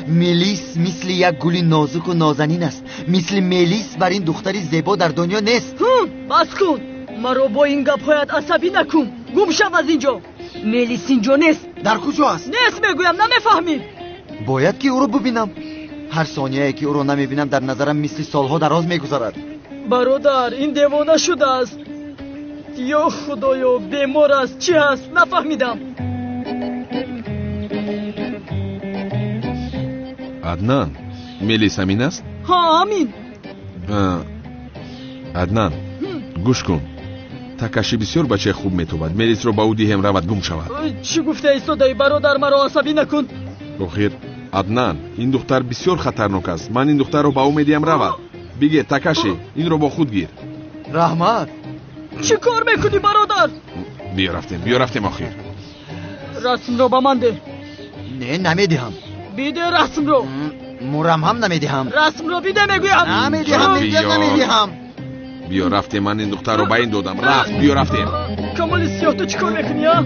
Мелис мисли як гули нозуку нозанин аст. Мисли Мелис бар ин духтари зебо дар дунё нест. Бас кун. Маро бо ин гапҳоят асабӣ накун. Гум шав аз ин ҷо. Мелис ин ҷо нест. Дар куҷо аст? Нест мегӯям, намефаҳмӣ. Бояд ки ӯро бубинам. Ҳар сонияе ки ӯро намебинам, дар назарам мисли солҳо дароз мегузарад. Бародар, ин девона шудааст. Ё худоё, бемор аст, чӣ ҳаст? Нафаҳмидам. Аднан, Мелис ҳамин аст? Ҳа, ҳамин. Аднан, гӯш кун. Такаши бисёр бачаи хуб метобад. Мелисро ба ӯ диҳем, равад гум шавад. Чӣ гуфта истодаӣ, бародар? Маро асабӣ накун. Охир, Аднан, ин духтар бисёр хатарнок аст. Ман ин духтарро ба ӯ медиҳам, равад. Бигир, Такаши, инро бо худ гир. Раҳмат. Чӣ кор мекунӣ, бародар? Биё рафтем, биё рафтем охир. Расмро ба ман деҳ. Не, намедиҳам. Биде расмро. Мурам ҳам намедиҳам. Расмро биде мегӯям. Намедиҳам, мегӯям намедиҳам. Биё рафтем, ман ин духтарро ба ин додам. Рафт, биё рафтем. Камоли Сиёҳ, ту чӣ кор мекунӣ, а?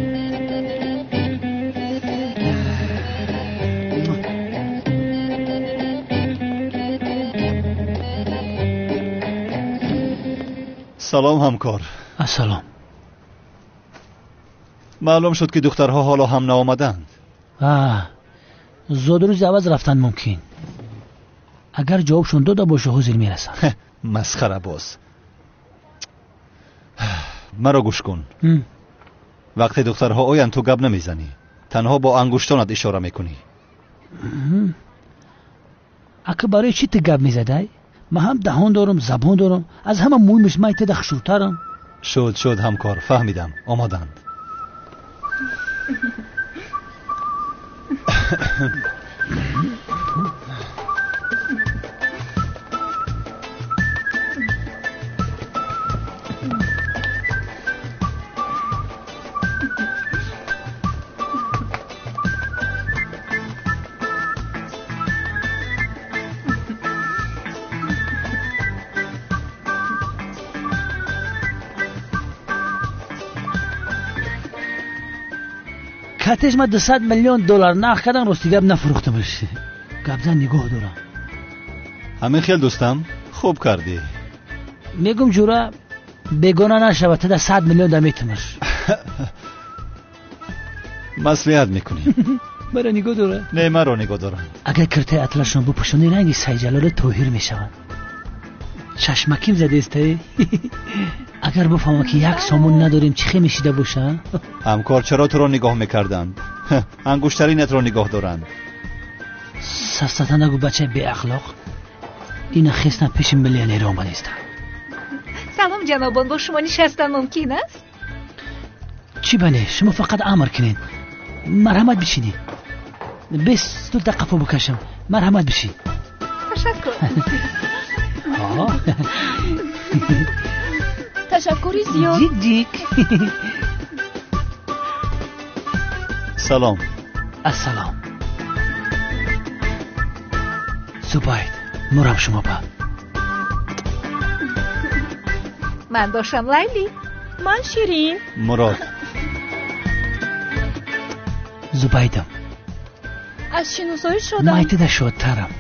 Салом, ҳамкор. Ассалом. Маълум шуд, ки духтарҳо ҳоло ҳам наомаданд. Зодрӯзи аваз рафтан мумкин. Агар ҷавобшон дода боша, ҳозир мерасанд. Масхара боз. Маро гӯш кун. Вақте духтарҳо оянд, ту гап намезанӣ. Танҳо бо ангуштонат ишора мекунӣ. Ака, барои чӣ ту гап мезадай? Ман ҳам даҳон дорам, забон дорам. Аз ҳама муҳимаш ман теда хушрӯтарам. Шуд, шуд, ҳамкор, фаҳмидам. Омаданд. Катеш ма 200 миллион доллар нарх кардан, рости гап нафурӯхтамаш. Гапзан нигоҳ дорам. Ҳамин хел, дӯстам, хуб кардӣ. Мегум, ҷура бегона нашавад, тада 100 миллион да метумаш. Маслиҳат мекунем. Маро нигоҳ дора? Не, маро нигоҳ дорам. Агар киртаи атлашон бупӯшони, ранги Сайҷалоли Тоҳир мешаванд. Чашмаким задестаи? Агар бифаҳмам, ки як сомон надорем, чӣ хел мешида боша? Ҳамкор, чаро туро нигоҳ мекарданд? Ангуштаринатро нигоҳ доранд. Сафсата нагӯ, бачаи беахлоқ. Ина хестан пеши миллионер омадистам. Салом, ҷанобон, бо шумо нишастан мумкин аст? Чӣ бале, шумо фақат амр кунед. Марҳамат, бишинед. Бес стулта қафо бикашам. Марҳамат, бишин. Ташаккур. Ташаккури зиёд. Дик дик. Салом. Ассалом. Зубайд, мурам шумо ба. Ман бошам Лайли. Ман Ширин. Мурод. Зубайдам. Аз шиносоӣ шодам. Майтида шодтарам.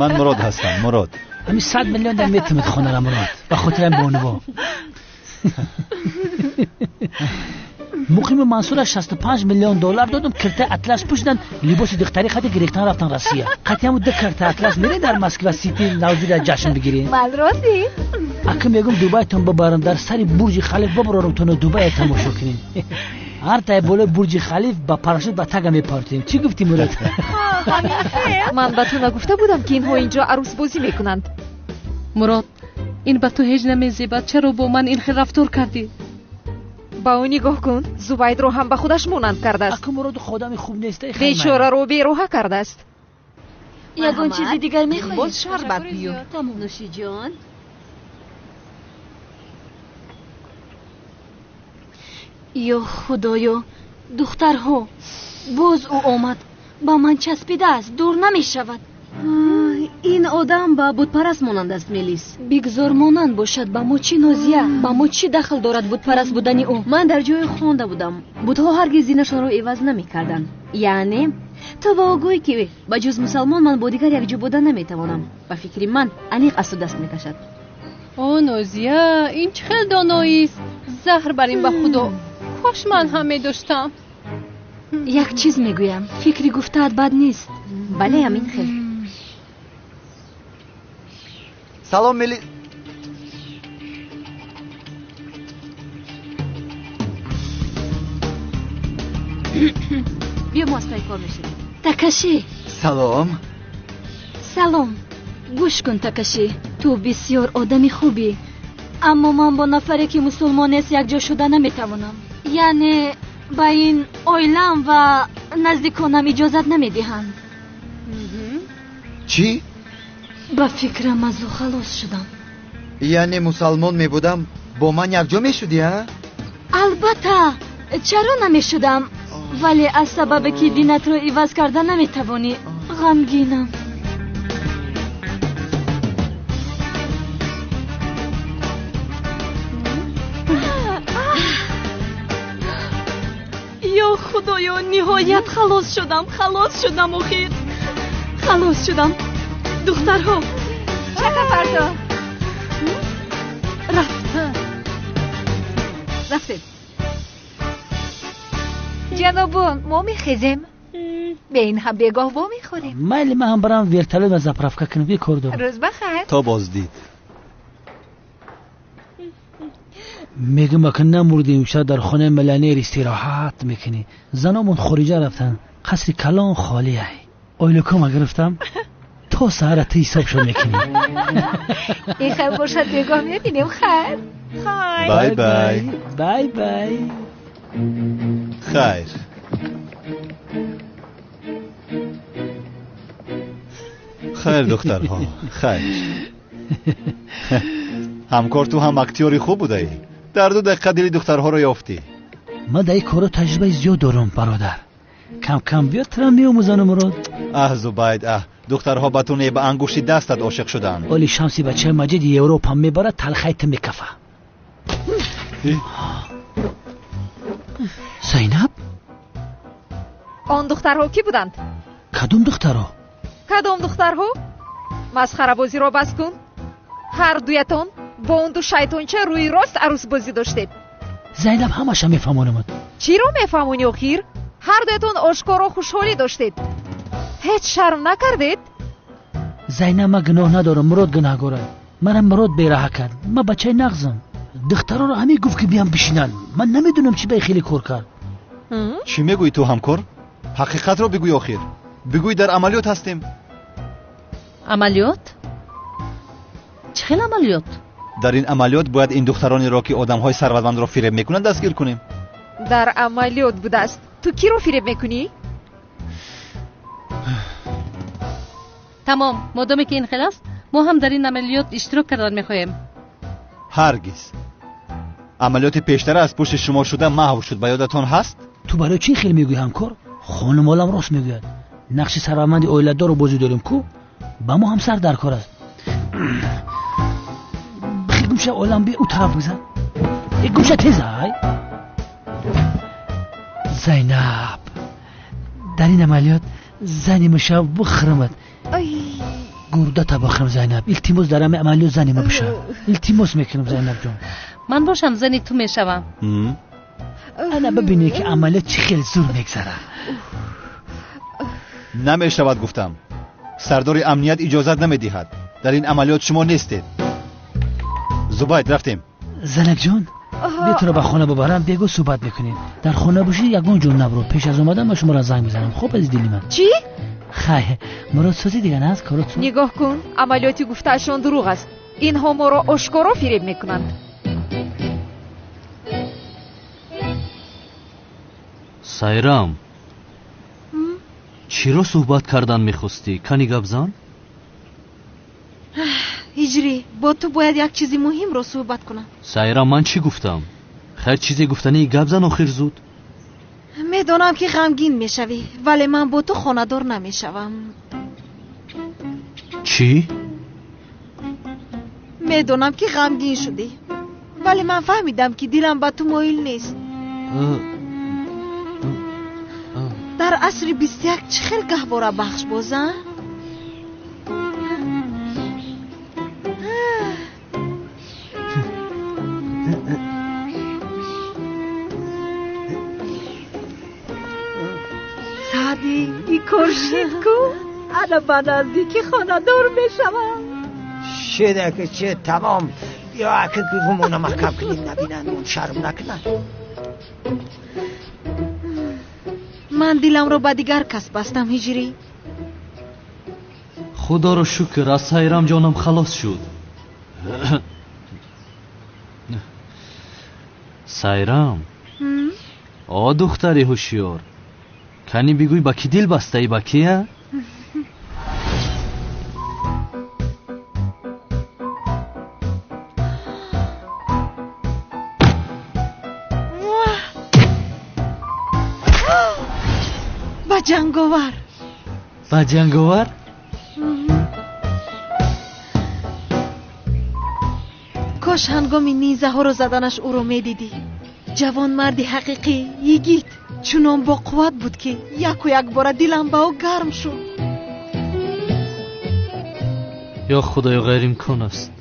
Ман Мурод ҳастам, Мурод. Ҳамин 100 миллион дар метавонед хонара, Мурод. Ба хотирам бонуво. Муқими Мансура 65 миллион доллар додам, кирта атлас пӯшиданд, либоси духтари хати гирифтан рафтан Россия. Қатъи ду карта атлас мере дар Москва Сити навзира ҷашн бигирем. Ман розӣ. Ака мегум Дубайтон бибарам, дар сари Бурҷи Халиф бибарам, тоно Дубай тамошо кунем. Ҳар тай болои Бурҷи Халиф ба парашют ба тага мепартем. Чӣ гуфтӣ, Мурод? Ман ба ту нагуфта будам, ки инҳо инҷо арӯсбозӣ мекунанд. Мурод, ин ба ту ҳеҷ намезебад. Чаро бо ман ин хел рафтор кардӣ? Ба ӯ нигоҳ кун, Зубайдро ҳам ба худаш монанд кардааст. Ака Мурод одами хуб нест. Бечораро бероҳа кардааст. Ягон чизи дигар мехоҳӣ? Боз шарбат биё. Нӯшиҷон. Ё Худоё, духтарҳо, боз ӯ омад. Ба ман часпидааст, дур намешавад. Ин одам ба бутпараст монанд аст, Мелис. Бигзор монанд бошад, ба мо чӣ, Нозия? Ба мо чӣ дахл дорад бутпараст будани ӯ? Ман дар ҷое хонда будам, бутҳо ҳаргиз динашонро иваз намекарданд. Яъне ту ба ӯ гӯй, ки ба ҷуз мусалмон ман бо дигар якҷо буда наметавонам. Ба фикри ман аниқ аз ту даст мекашад. О, Нозия, ин чӣ хел доноист? Заҳр бар ин ба Худо. Кош ман ҳам медоштам. Як чиз мегӯям, фикри гуфтаат бад нест. Бале, ҳамин хел. Салом, Мели. Биё, мо аз пай кор мешавем. Такаши. Салом. Салом. Гӯш кун, Такаши, ту бисёр одами хубӣ, аммо ман бо нафаре ки мусулмон нест якҷо шуда наметавонам. Яъне ба ин оилам ва наздиконам иҷозат намедиҳанд. Чӣ? Ба фикрам аз ӯ халос шудам. Яъне мусалмон мебудам, бо ман якҷо мешудӣ, а? Албатта, чаро намешудам, вале аз сабабе ки динатро иваз карда наметавонӣ, ғамгинам. Ё Худоё, ниҳоят халос шудам, халос шудам, охир халос шудам. Духтарҳо, чака фардо рафт. Рафтем. Ҷанобон, мо мехезем. Бе ин ҳам бегоҳ вомехӯрем. Майли, ман ҳам барам вертолёт ва заправка кунам, ки кор дорам. Рӯз бахайр. То боздид. Мегӯм, ака намурдем, шояд дар хонаи миллионер истироҳат мекунӣ. Заномон хориҷа рафтанд, қасри калон холӣ ай. Ойлукома гирифтам, то саҳара ту ҳисоб шуд мекунӣ. Ин хел бошад, бегоҳ мебинем. Хайр. Бай бай. Бай бай. Хайр. Хайр, духтарҳо, хайр. Ҳамкор, ту ҳам актёри хуб будаӣ. Дар 2 дақиқа дили духтарҳоро ёфтӣ. Ман дар ин корро таҷрибаи зиёд дорам, бародар. Кам кам биё, тура меомӯзану, Мурод. Аҳ, Зубайд, аҳ, духтарҳо ба ту не, ба ангушти дастат ошиқ шуданд. Оли Шамси бачаи Маҷиди Европа мебарад, талхаи ту мекафа. Зайнаб? Он духтарҳо кӣ буданд? Кадом духтарҳо? Кадом духтарҳо? Масхарабозиро бас кун. Ҳар дуятон бо он ду шайтонча рӯи рост арӯсбозӣ доштед. Зайнаб, ҳамаша мефаҳмонамад. Чиро мефаҳмонӣ охир? Ҳар дуятон ошкоро хушҳолӣ доштед. Ҳеҷ шарм накардед? Зайнаб, ман гуноҳ надорам, Мурод гунаҳгор аст. Мана Мурод бераҳа кард. Ман бачаи нағзам. Духтароро ҳамин гуфт, ки биям бишинанд. Ман намедонам чӣ ба хеле кор кард. Чӣ мегӯӣ ту, ҳамкор? Ҳақиқатро бигӯй охир. Бигӯй, дар амалиёт ҳастем. Амалиёт? Чӣ хел амалиёт? Дар ин амалиёт бояд ин духтаронеро, ки одамҳои сарватмандро фиреб мекунанд, дастгир кунем. Дар амалиёт будааст. Ту киро фиреб мекунӣ? Тамом, модоме ки ин хел аст, мо ҳам дар ин амалиёт иштирок кардан мехоҳем. Ҳаргиз. Амалиёти пештара аз пушти шумо шуда маҳв шуд, ба ёдатон ҳаст? Ту барои чӣ хел мегӯӣ, ҳамкор? Хонумолам рост мегӯяд. Нақши сарватманди оиладорро бозӣ дорем ку? Ба мо ҳам сар дар кор аст. Бихел гумша олам би ӯ тараф бигзар. Гумша тез ай. Зайнаб, дар ин амалиёт зани мешав бихӯрамад. Гурдата бихӯрам Зайнаб. Илтимос дар ҳамин амалиёт зани ма бишав. Илтимос мекунам Зайнаб ҷон. Ман бошам зани ту мешавам. Ана бибинед ки амалиёт чӣ хел зур мегзарад. Намешавад гуфтам. Сардори амният иҷозат намедиҳад. Дар ин амалиёт шумо нестед. Зубайд, рафтем. Занакҷон, биё туро ба хона бибарам, бего суҳбат мекунем. Дар хона бошӣ ягон ҷо набро. Пеш аз омадан ман шуморо занг мезанам. Хуб, азиз дили ман. Чӣ? Хай, муродсозӣ дигар аст, корот. Нигоҳ кун, амалиёти гуфтаашон дурӯғ аст. Инҳо моро ошкоро фиреб мекунанд. Сайрам, чиро суҳбат кардан мехостӣ? Кани гап зан? Ҳиҷрӣ, бо ту бояд як чизи муҳимро суҳбат кунам. Сайрам, ман чӣ гуфтам? Хайр, чизе гуфтании гап зан охир зуд. Медонам ки ғамгин мешавӣ, вале ман бо ту хонадор намешавам. Чӣ? Медонам ки ғамгин шудӣ, вале ман фаҳмидам ки дилам ба ту моил нест. Дар асри 21 чӣ хел гаҳвора бахш боза? Саъди, и кор шид ку? Ана ба наздики хонадор мешавам. Шида ки че тамом. Ё аки гувумона маҳкам кунем, набинанд, он шарм накунанд. Ман диламро ба дигар кас бастам, Ҳиҷрӣ. Худоро шукр, аз Сайрам ҷонам халос шуд. Сайрам, о духтари ҳушёр, кани бигӯй ба кӣ дил бастаӣ, ба кия? Ба ҷанговар. Ба ҷанговар? Кош ҳангоми низаҳоро заданаш ӯро медидӣ. Ҷавонмарди ҳақиқӣ, йигит, чунон бо қувват буд ки яку якбора дилам ба ӯ гарм шуд. Ё худоё, ғайриимкон аст.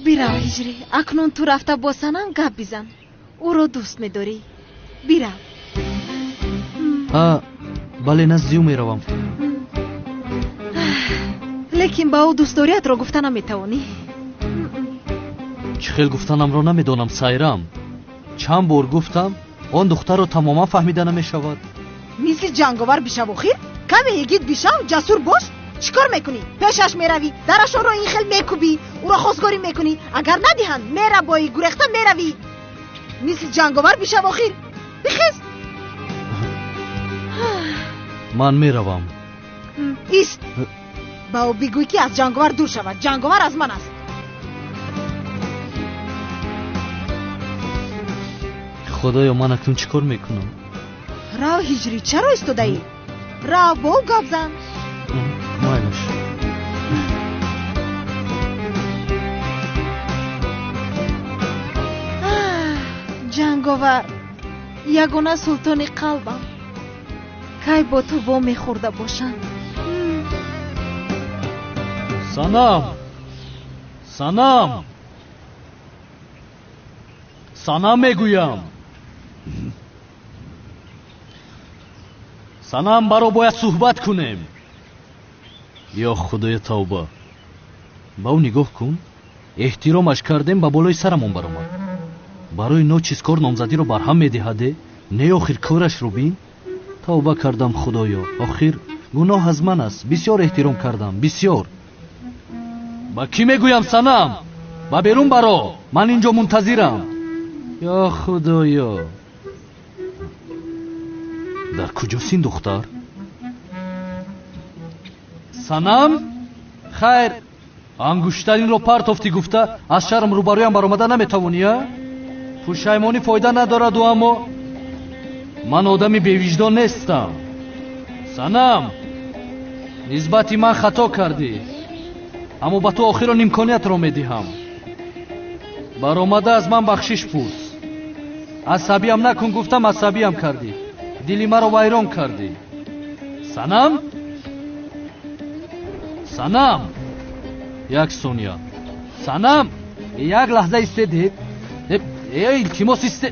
Бирав Ҳиҷрӣ, акнун ту рафта бо Санам гап бизан. Ӯро дӯст медорӣ. Бирав. Бале, назди ӯ меравам. Лекин ба ӯ дӯстдориятро гуфта наметавонӣ. Чӣ хел гуфтанамро намедонам, Сайрам. Чанд бор гуфтам, он духтарро тамоман фаҳмида намешавад. Мисли ҷанговар бишав охир? Каме йигит бишав, ҷасур бош. Чӣ кор мекунӣ? Пешаш меравӣ, дарашонро ин хел мекӯбӣ, ӯро хостгорӣ мекунӣ. Агар надиҳанд, мерабоӣ, гурехта меравӣ. Мисли ҷанговар бишав охир. Бихез. Ман меравам. Ист. Ба ӯ бигӯй ки аз ҷанговар дур шавад. Ҷанговар аз ман аст. Худоё, ман акнун чӣ кор мекунам? Рав Ҳиҷрӣ, чаро истодаӣ? Рав, бо ӯ гап зан. Майлаш. Ҷанговар, ягона султони қалбам. Кай бо ту во мехӯрда бошам? Санам! Санам! Санам мегӯям! Санам, баро бояд суҳбат кунем. Ё худоя, тавба. Ба ӯ нигоҳ кун. Эҳтиромаш кардем, ба болои сарамон баромад. Барои ночиз кор номзадиро барҳам медиҳаде? Не, охир корашро бин. Тавба кардам, худоё. Охир гуноҳ аз ман аст. Бисёр эҳтиром кардам, бисёр. Ба кӣ мегӯям, Санам? Ба берун баро, ман инҷо мунтазирам. Ё худоё, дар куҷост ин духтар? Санам? Хайр, ангуштаринро партофтӣ гуфта аз шарм рӯбарӯям баромада наметавонӣ, а? Пушаймонӣ фоида надораду, аммо ман одами бевиҷдон нестам. Санам! Нисбати ман хато кардӣ, аммо ба ту охирон имкониятро медиҳам. Баромада аз ман бахшиш пурс. Асабиям накун, гуфтам асабиям кардӣ. Дили маро вайрон кардӣ. Санам? Санам! Як сония. Санам! Як лаҳза истедед. Илтимос исте.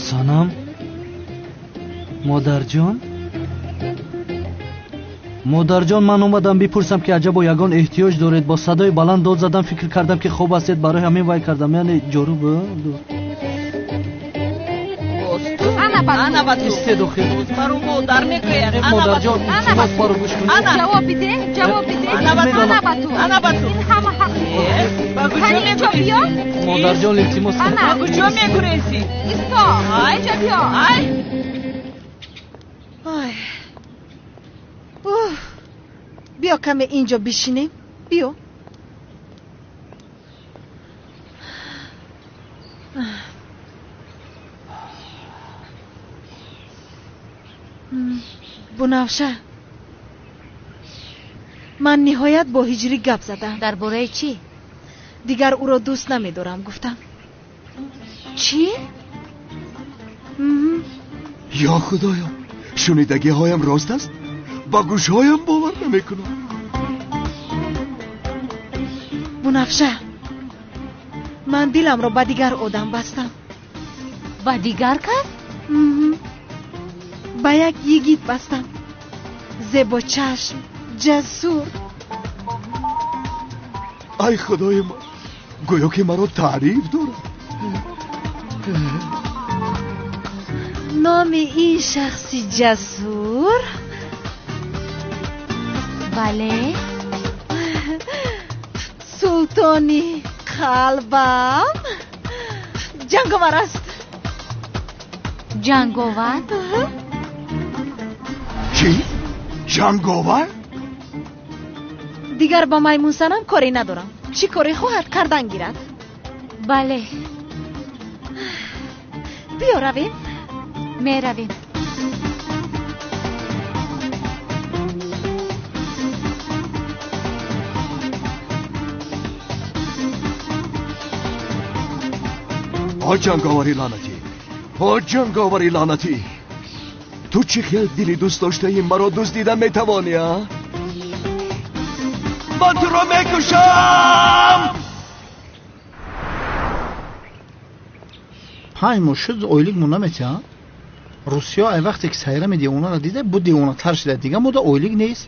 Санам? Модарҷон? Модарҷон, ман омадам бипурсам ки аҷабо ягон эҳтиёҷ доред. Бо садои баланд дод задам, фикр кардам ки хоб ҳастед, барои ҳамин вай кардам. Яъне ҷоруб. Ана ба ту. Истед охир. Баро модар мегӯяд. Модарҷон, илтимос маро гӯш кунед. Ҷавоб биде, ҷавоб биде. Ана ба ту. Ана ба ту. Ин ҳама ҳақ. Ба куҷо мегӯрезӣ? Модарҷон, илтимос. Ба куҷо мегӯрезӣ? Исто. Инҷо биё. Ай. Ай. Биё каме инҷо бишинем. Биё. Бунафша, ман ниҳоят бо Ҳиҷрӣ гап задам. Дар бораи чӣ? Дигар ӯро дӯст намедорам, гуфтам. Чӣ? Ё худоё, шунидагиҳоям рост аст? Ба гӯшҳоям бовар намекунам. Бунафша, ман диламро ба дигар одам бастам. Ба дигар кас? Ба як йигит бастам. Зебочашм, ҷасур. Ай худои ман, гӯё ки маро таъриф дорад. Номи ин шахси ҷасур? Бале. Султони қалбам Ҷанговар аст. Ҷанговар? Чӣ? Ҷанговар? Дигар ба маймунсанам коре надорам. Чӣ коре хоҳад кардан гирад? Бале. Биё равем. Меравем. О ҷанговари лаънатӣ! О ҷанговари лаънатӣ! Ту чӣ хел дили дӯст доштаи маро дуздида метавонӣ, а? Ман туро мекушам! 5 моҳ шуд ойлик мо наметиҳам. Русиё ай вақте ки сайрами девонаро дида, бу девонатар шуда. Дига мода ойлик нест.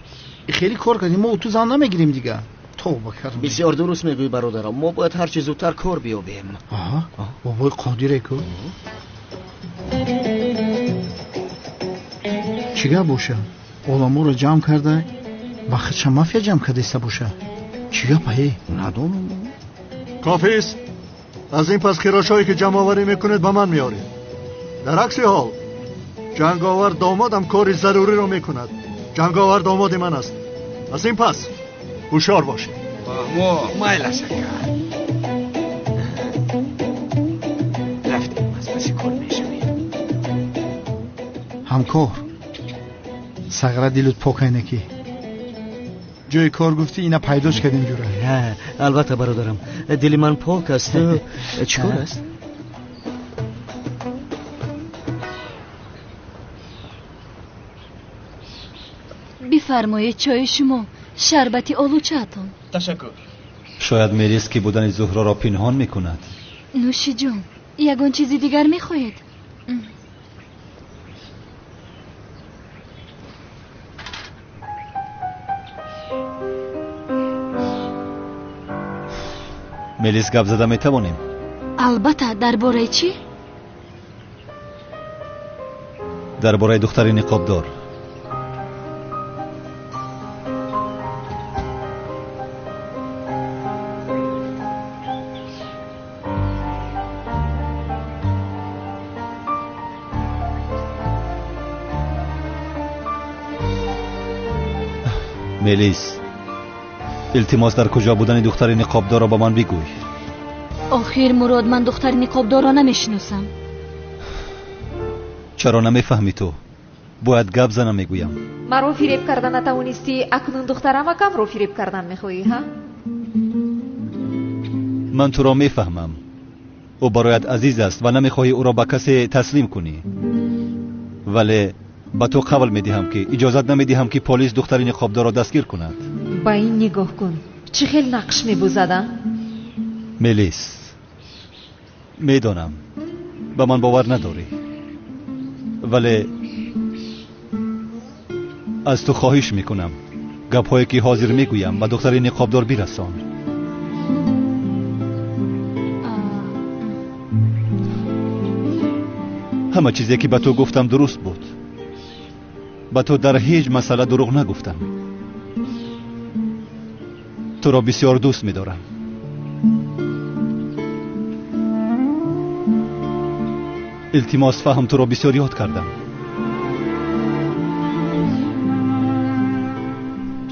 Хеле кор кардем, мо ту зан намегирем дига. Тавба кардем. Бисёр дуруст мегӯӣ, бародарам. Мо бояд ҳарчи зудтар кор биёбем. Аҳа, бобои Қодире ку. Чӣ гап боша? Оламоро ҷамъ карда, ба худша мафия ҷамъ кардаиста боша. Чӣ гап ае? Надонам. Кофист. Аз ин пас хирошҳое ки ҷамъоварӣ мекунед ба ман меоред. Дар акси ҳол ҷанговар домодам кори заруриро мекунад. Ҷанговар домоди ман аст. Аз ин пас ҳушёр бошед. Фаҳмо, майлаш ака. Рафтем, аз паси кор мешавем. Ҳамкор, сағра дилут пок айнаки. Ҷои кор гуфтӣ, ина пайдош кардем ҷура. Албатта бародарам, дили ман пок аст. Чӣ кор аст? Бифармоед чойи шумо, шарбати олучаатон. Ташаккур. Шояд Мелис ки будани Зуҳроро пинҳон мекунад. Нӯши ҷон, ягон чизи дигар мехоҳед? Мелис, гап зада метавонем? Албатта, дар бораи чӣ? Дар бораи духтари ниқобдор. Мелис, Илтимос, дар куҷо будани духтари ниқобдорро ба ман бигӯй. Охир Мурод, ман духтари ниқобдорро намешиносам. Чаро намефаҳмӣ ту? Бояд гап занам, мегӯям. Маро фиреб карда натавонистӣ, акнун духтарамакамро фиреб кардан мехоҳӣ, ҳа? Ман туро мефаҳмам. Ӯ бароят азиз аст ва намехоҳӣ ӯро ба касе таслим кунӣ. Вале ба ту қавл медиҳам, ки иҷозат намедиҳам, ки полис духтари ниқобдорро дастгир кунад. Ба ин нигоҳ кун, чӣ хел нақш мебозад, а? Мелис, медонам ба ман бовар надорӣ, вале аз ту хоҳиш мекунам, гапҳое ки ҳозир мегӯям ба духтари ниқобдор бирасон. Ҳама чизе ки ба ту гуфтам дуруст буд. Ба ту дар ҳеҷ масъала дурӯғ нагуфтам. Туро бисёр дӯст медорам. Илтимос фаҳм, туро бисёр ёд кардам.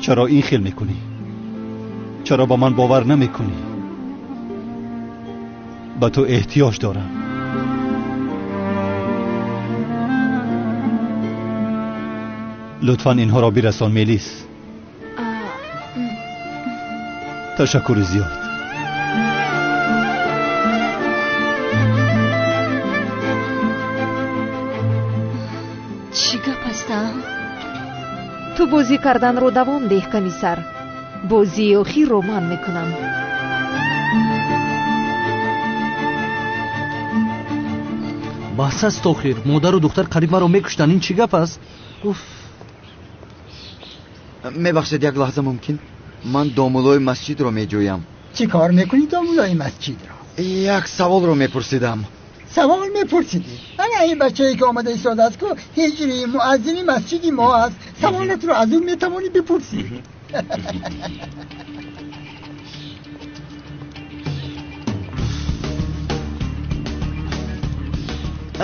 Чаро ин хел мекунӣ? Чаро ба ман бовар намекунӣ? Ба ту эҳтиёҷ дорам. Лутфан инҳоро бирасон, Мелис. Ташаккури зиёд. Чӣ гап аст, а? Ту бозӣ карданро давом деҳ, комиссар. Бозии охирро ман мекунам. Бас аст охир. Модару духтар қариб маро мекуштанд. Ин чӣ гап аст? Уф. Мебахшед, як лаҳза мумкин? Ман домулои масҷидро меҷӯям. Чӣ кор мекунӣ домулои масҷидро? Як саволро мепурсидам. Савол мепурсидӣ? Ана ин бачае ки омада истодааст ку ҳиҷри муаззини масҷиди мо аст. Саволатро аз ӯ метавонӣ бипурсӣ.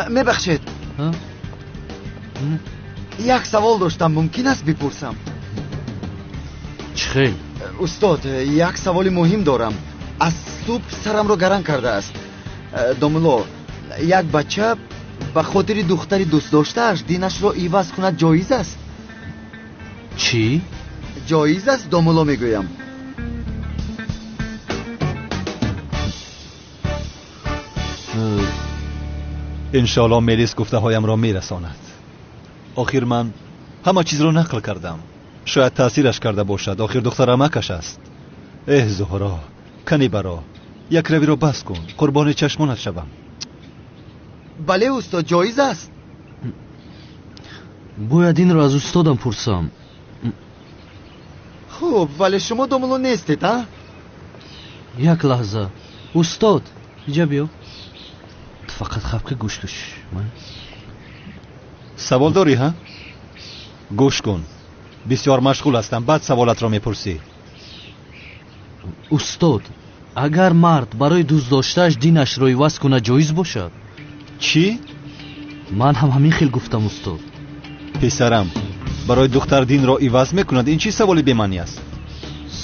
Мебахшед, як савол доштам, мумкин аст бипурсам? Чӣ хел? Устод, як саволи муҳим дорам. Аз субҳ сарамро гаранг кардааст. Домуло, як бача ба хотири духтари дӯстдоштааш динашро иваз кунад ҷоиз аст? Чӣ? Ҷоиз аст, домуло, мегӯям. Иншоалло Мелис гуфтаҳоямро мерасонад. Охир ман ҳама чизро нақл кардам. Шояд таъсираш карда бошад. Охир духтарамакаш аст. Эҳ, Зуҳро, кани баро, якравиро бас кун, қурбони чашмонат шавам. Бале, устод, ҷоиз аст. Бояд инро аз устодам пурсам. Хуб, вале шумо домуло нестед, а? Як лаҳза. Устод, иҷа биё. Ту фақат хавка гӯш куш. Савол дорӣ, ҳа? Гӯш кун. Бисёр машғул ҳастам, баъд саволатро мепурсӣ. Устод, агар мард барои дӯстдоштааш динашро иваз кунад ҷоиз бошад? Чӣ? Ман ҳам ҳамин хел гуфтам, устод. Писарам, барои духтар динро иваз мекунад, ин чӣ саволи бемаънӣ аст?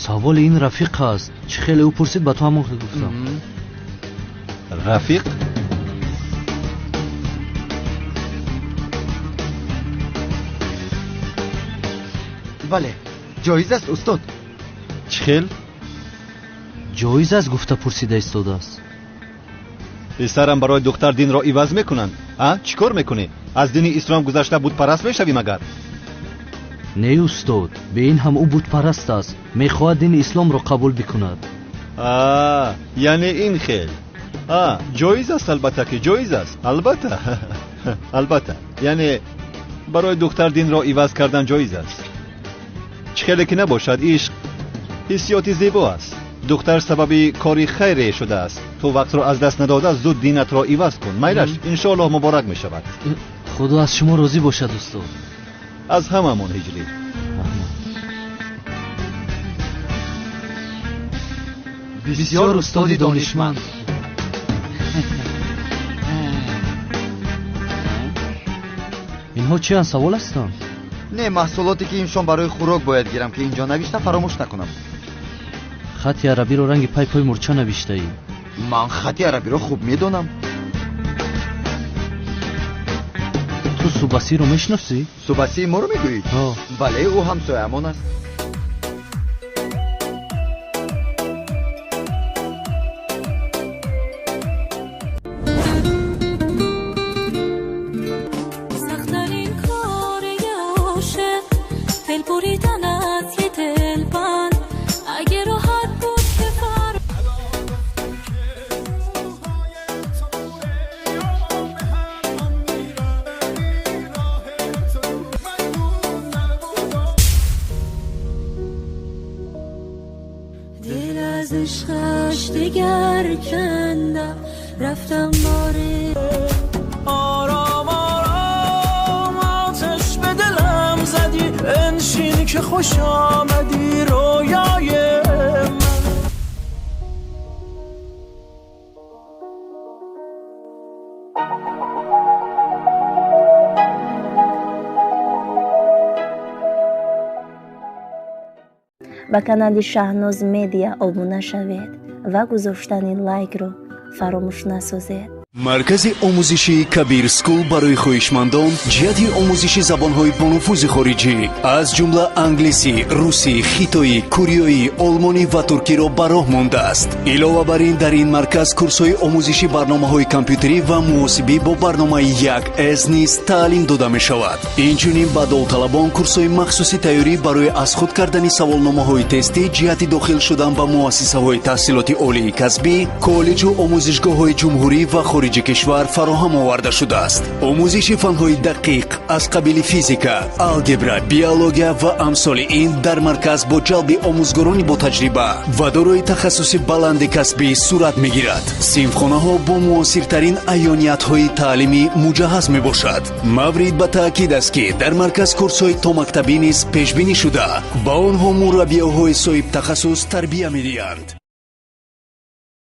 Саволи ин рафиқ аст. Чӣ хеле ӯ пурсид, ба ту ҳамон хел гуфтам. Рафиқ? Бале, ҷоиз аст, устод. Чӣ хел? Ҷоиз аст гуфта пурсида истодааст. Писарам, барои духтар динро иваз мекунанд? А? Чӣ кор мекунӣ? Аз дини ислом гузашта бутпараст мешавӣ магар? Не, устод, бе ин ҳам ӯ бутпараст аст. Мехоҳад дини исломро қабул бикунад. А, яъне ин хел. А, ҷоиз аст, албатта ки ҷоиз аст. Албатта. Албатта. Яъне барои духтар динро иваз кардан ҷоиз аст. Чӣ хеле ки набошад, ишқ ҳиссиёти зебо аст. Духтар сабаби кори хайре шудааст. Ту вақтро аз даст надода зуд динатро иваз кун. Майлаш, иншоаллоҳ муборак мешавад. Худо аз шумо розӣ бошад, устод. Аз ҳамамон, ҳиҷрӣ. Бисёр устоди донишманд. Инҳо чиянд, савол ҳастанд? Не, маҳсулоте ки имшон барои хӯрок бояд гирам, ки инҷо навишта, фаромӯш накунам. Хати арабиро ранги пайпои мурча навиштаӣ. Ман хати арабиро хуб медонам. Ту Субасиро мешиносӣ? Субасии моро мегӯӣ? Бале, ӯ ҳамсояамон аст. Ба канали Шаҳноз Медиа обуна шавед ва гузоштани лайкро фаромӯш насозед. Маркази омӯзишии Кабир Скул барои хоҳишмандон ҷиҳати омӯзиши забонҳои бонуфузи хориҷӣ аз ҷумла англисӣ, русӣ, хитоӣ, кореоӣ, олмонӣ ва туркиро ба роҳ мондааст. Илова бар ин, дар ин марказ курсҳои омӯзиши барномаҳои компютерӣ ва муҳосибӣ бо барномаи 1С низ таълим дода мешавад. Инчунин ба довталабон курсҳои махсуси тайёрӣ барои аз худ кардани саволномаҳои тестӣ ҷиҳати дохил шудан ба муассисаҳои таҳсилоти олии касбӣ, коллеҷу омӯзишгоҳҳои ҷумҳурӣ ва хориҷи кишвар фароҳам оварда шудааст. Омӯзиши фанҳои дақиқ аз қабили физика, алгебра, биология ва амсоли ин дар марказ бо ҷалби омӯзгорони ботаҷриба ва дорои тахассуси баланди касбӣ сурат мегирад. Синфхонаҳо бо муосиртарин аёниятҳои таълимӣ муҷаҳҳаз мебошад. Маврид ба таъкид аст, ки дар марказ курсҳои томактабӣ низ пешбинӣ шуда, ба онҳо мураббиёҳои соҳибтахассус тарбия медиҳанд.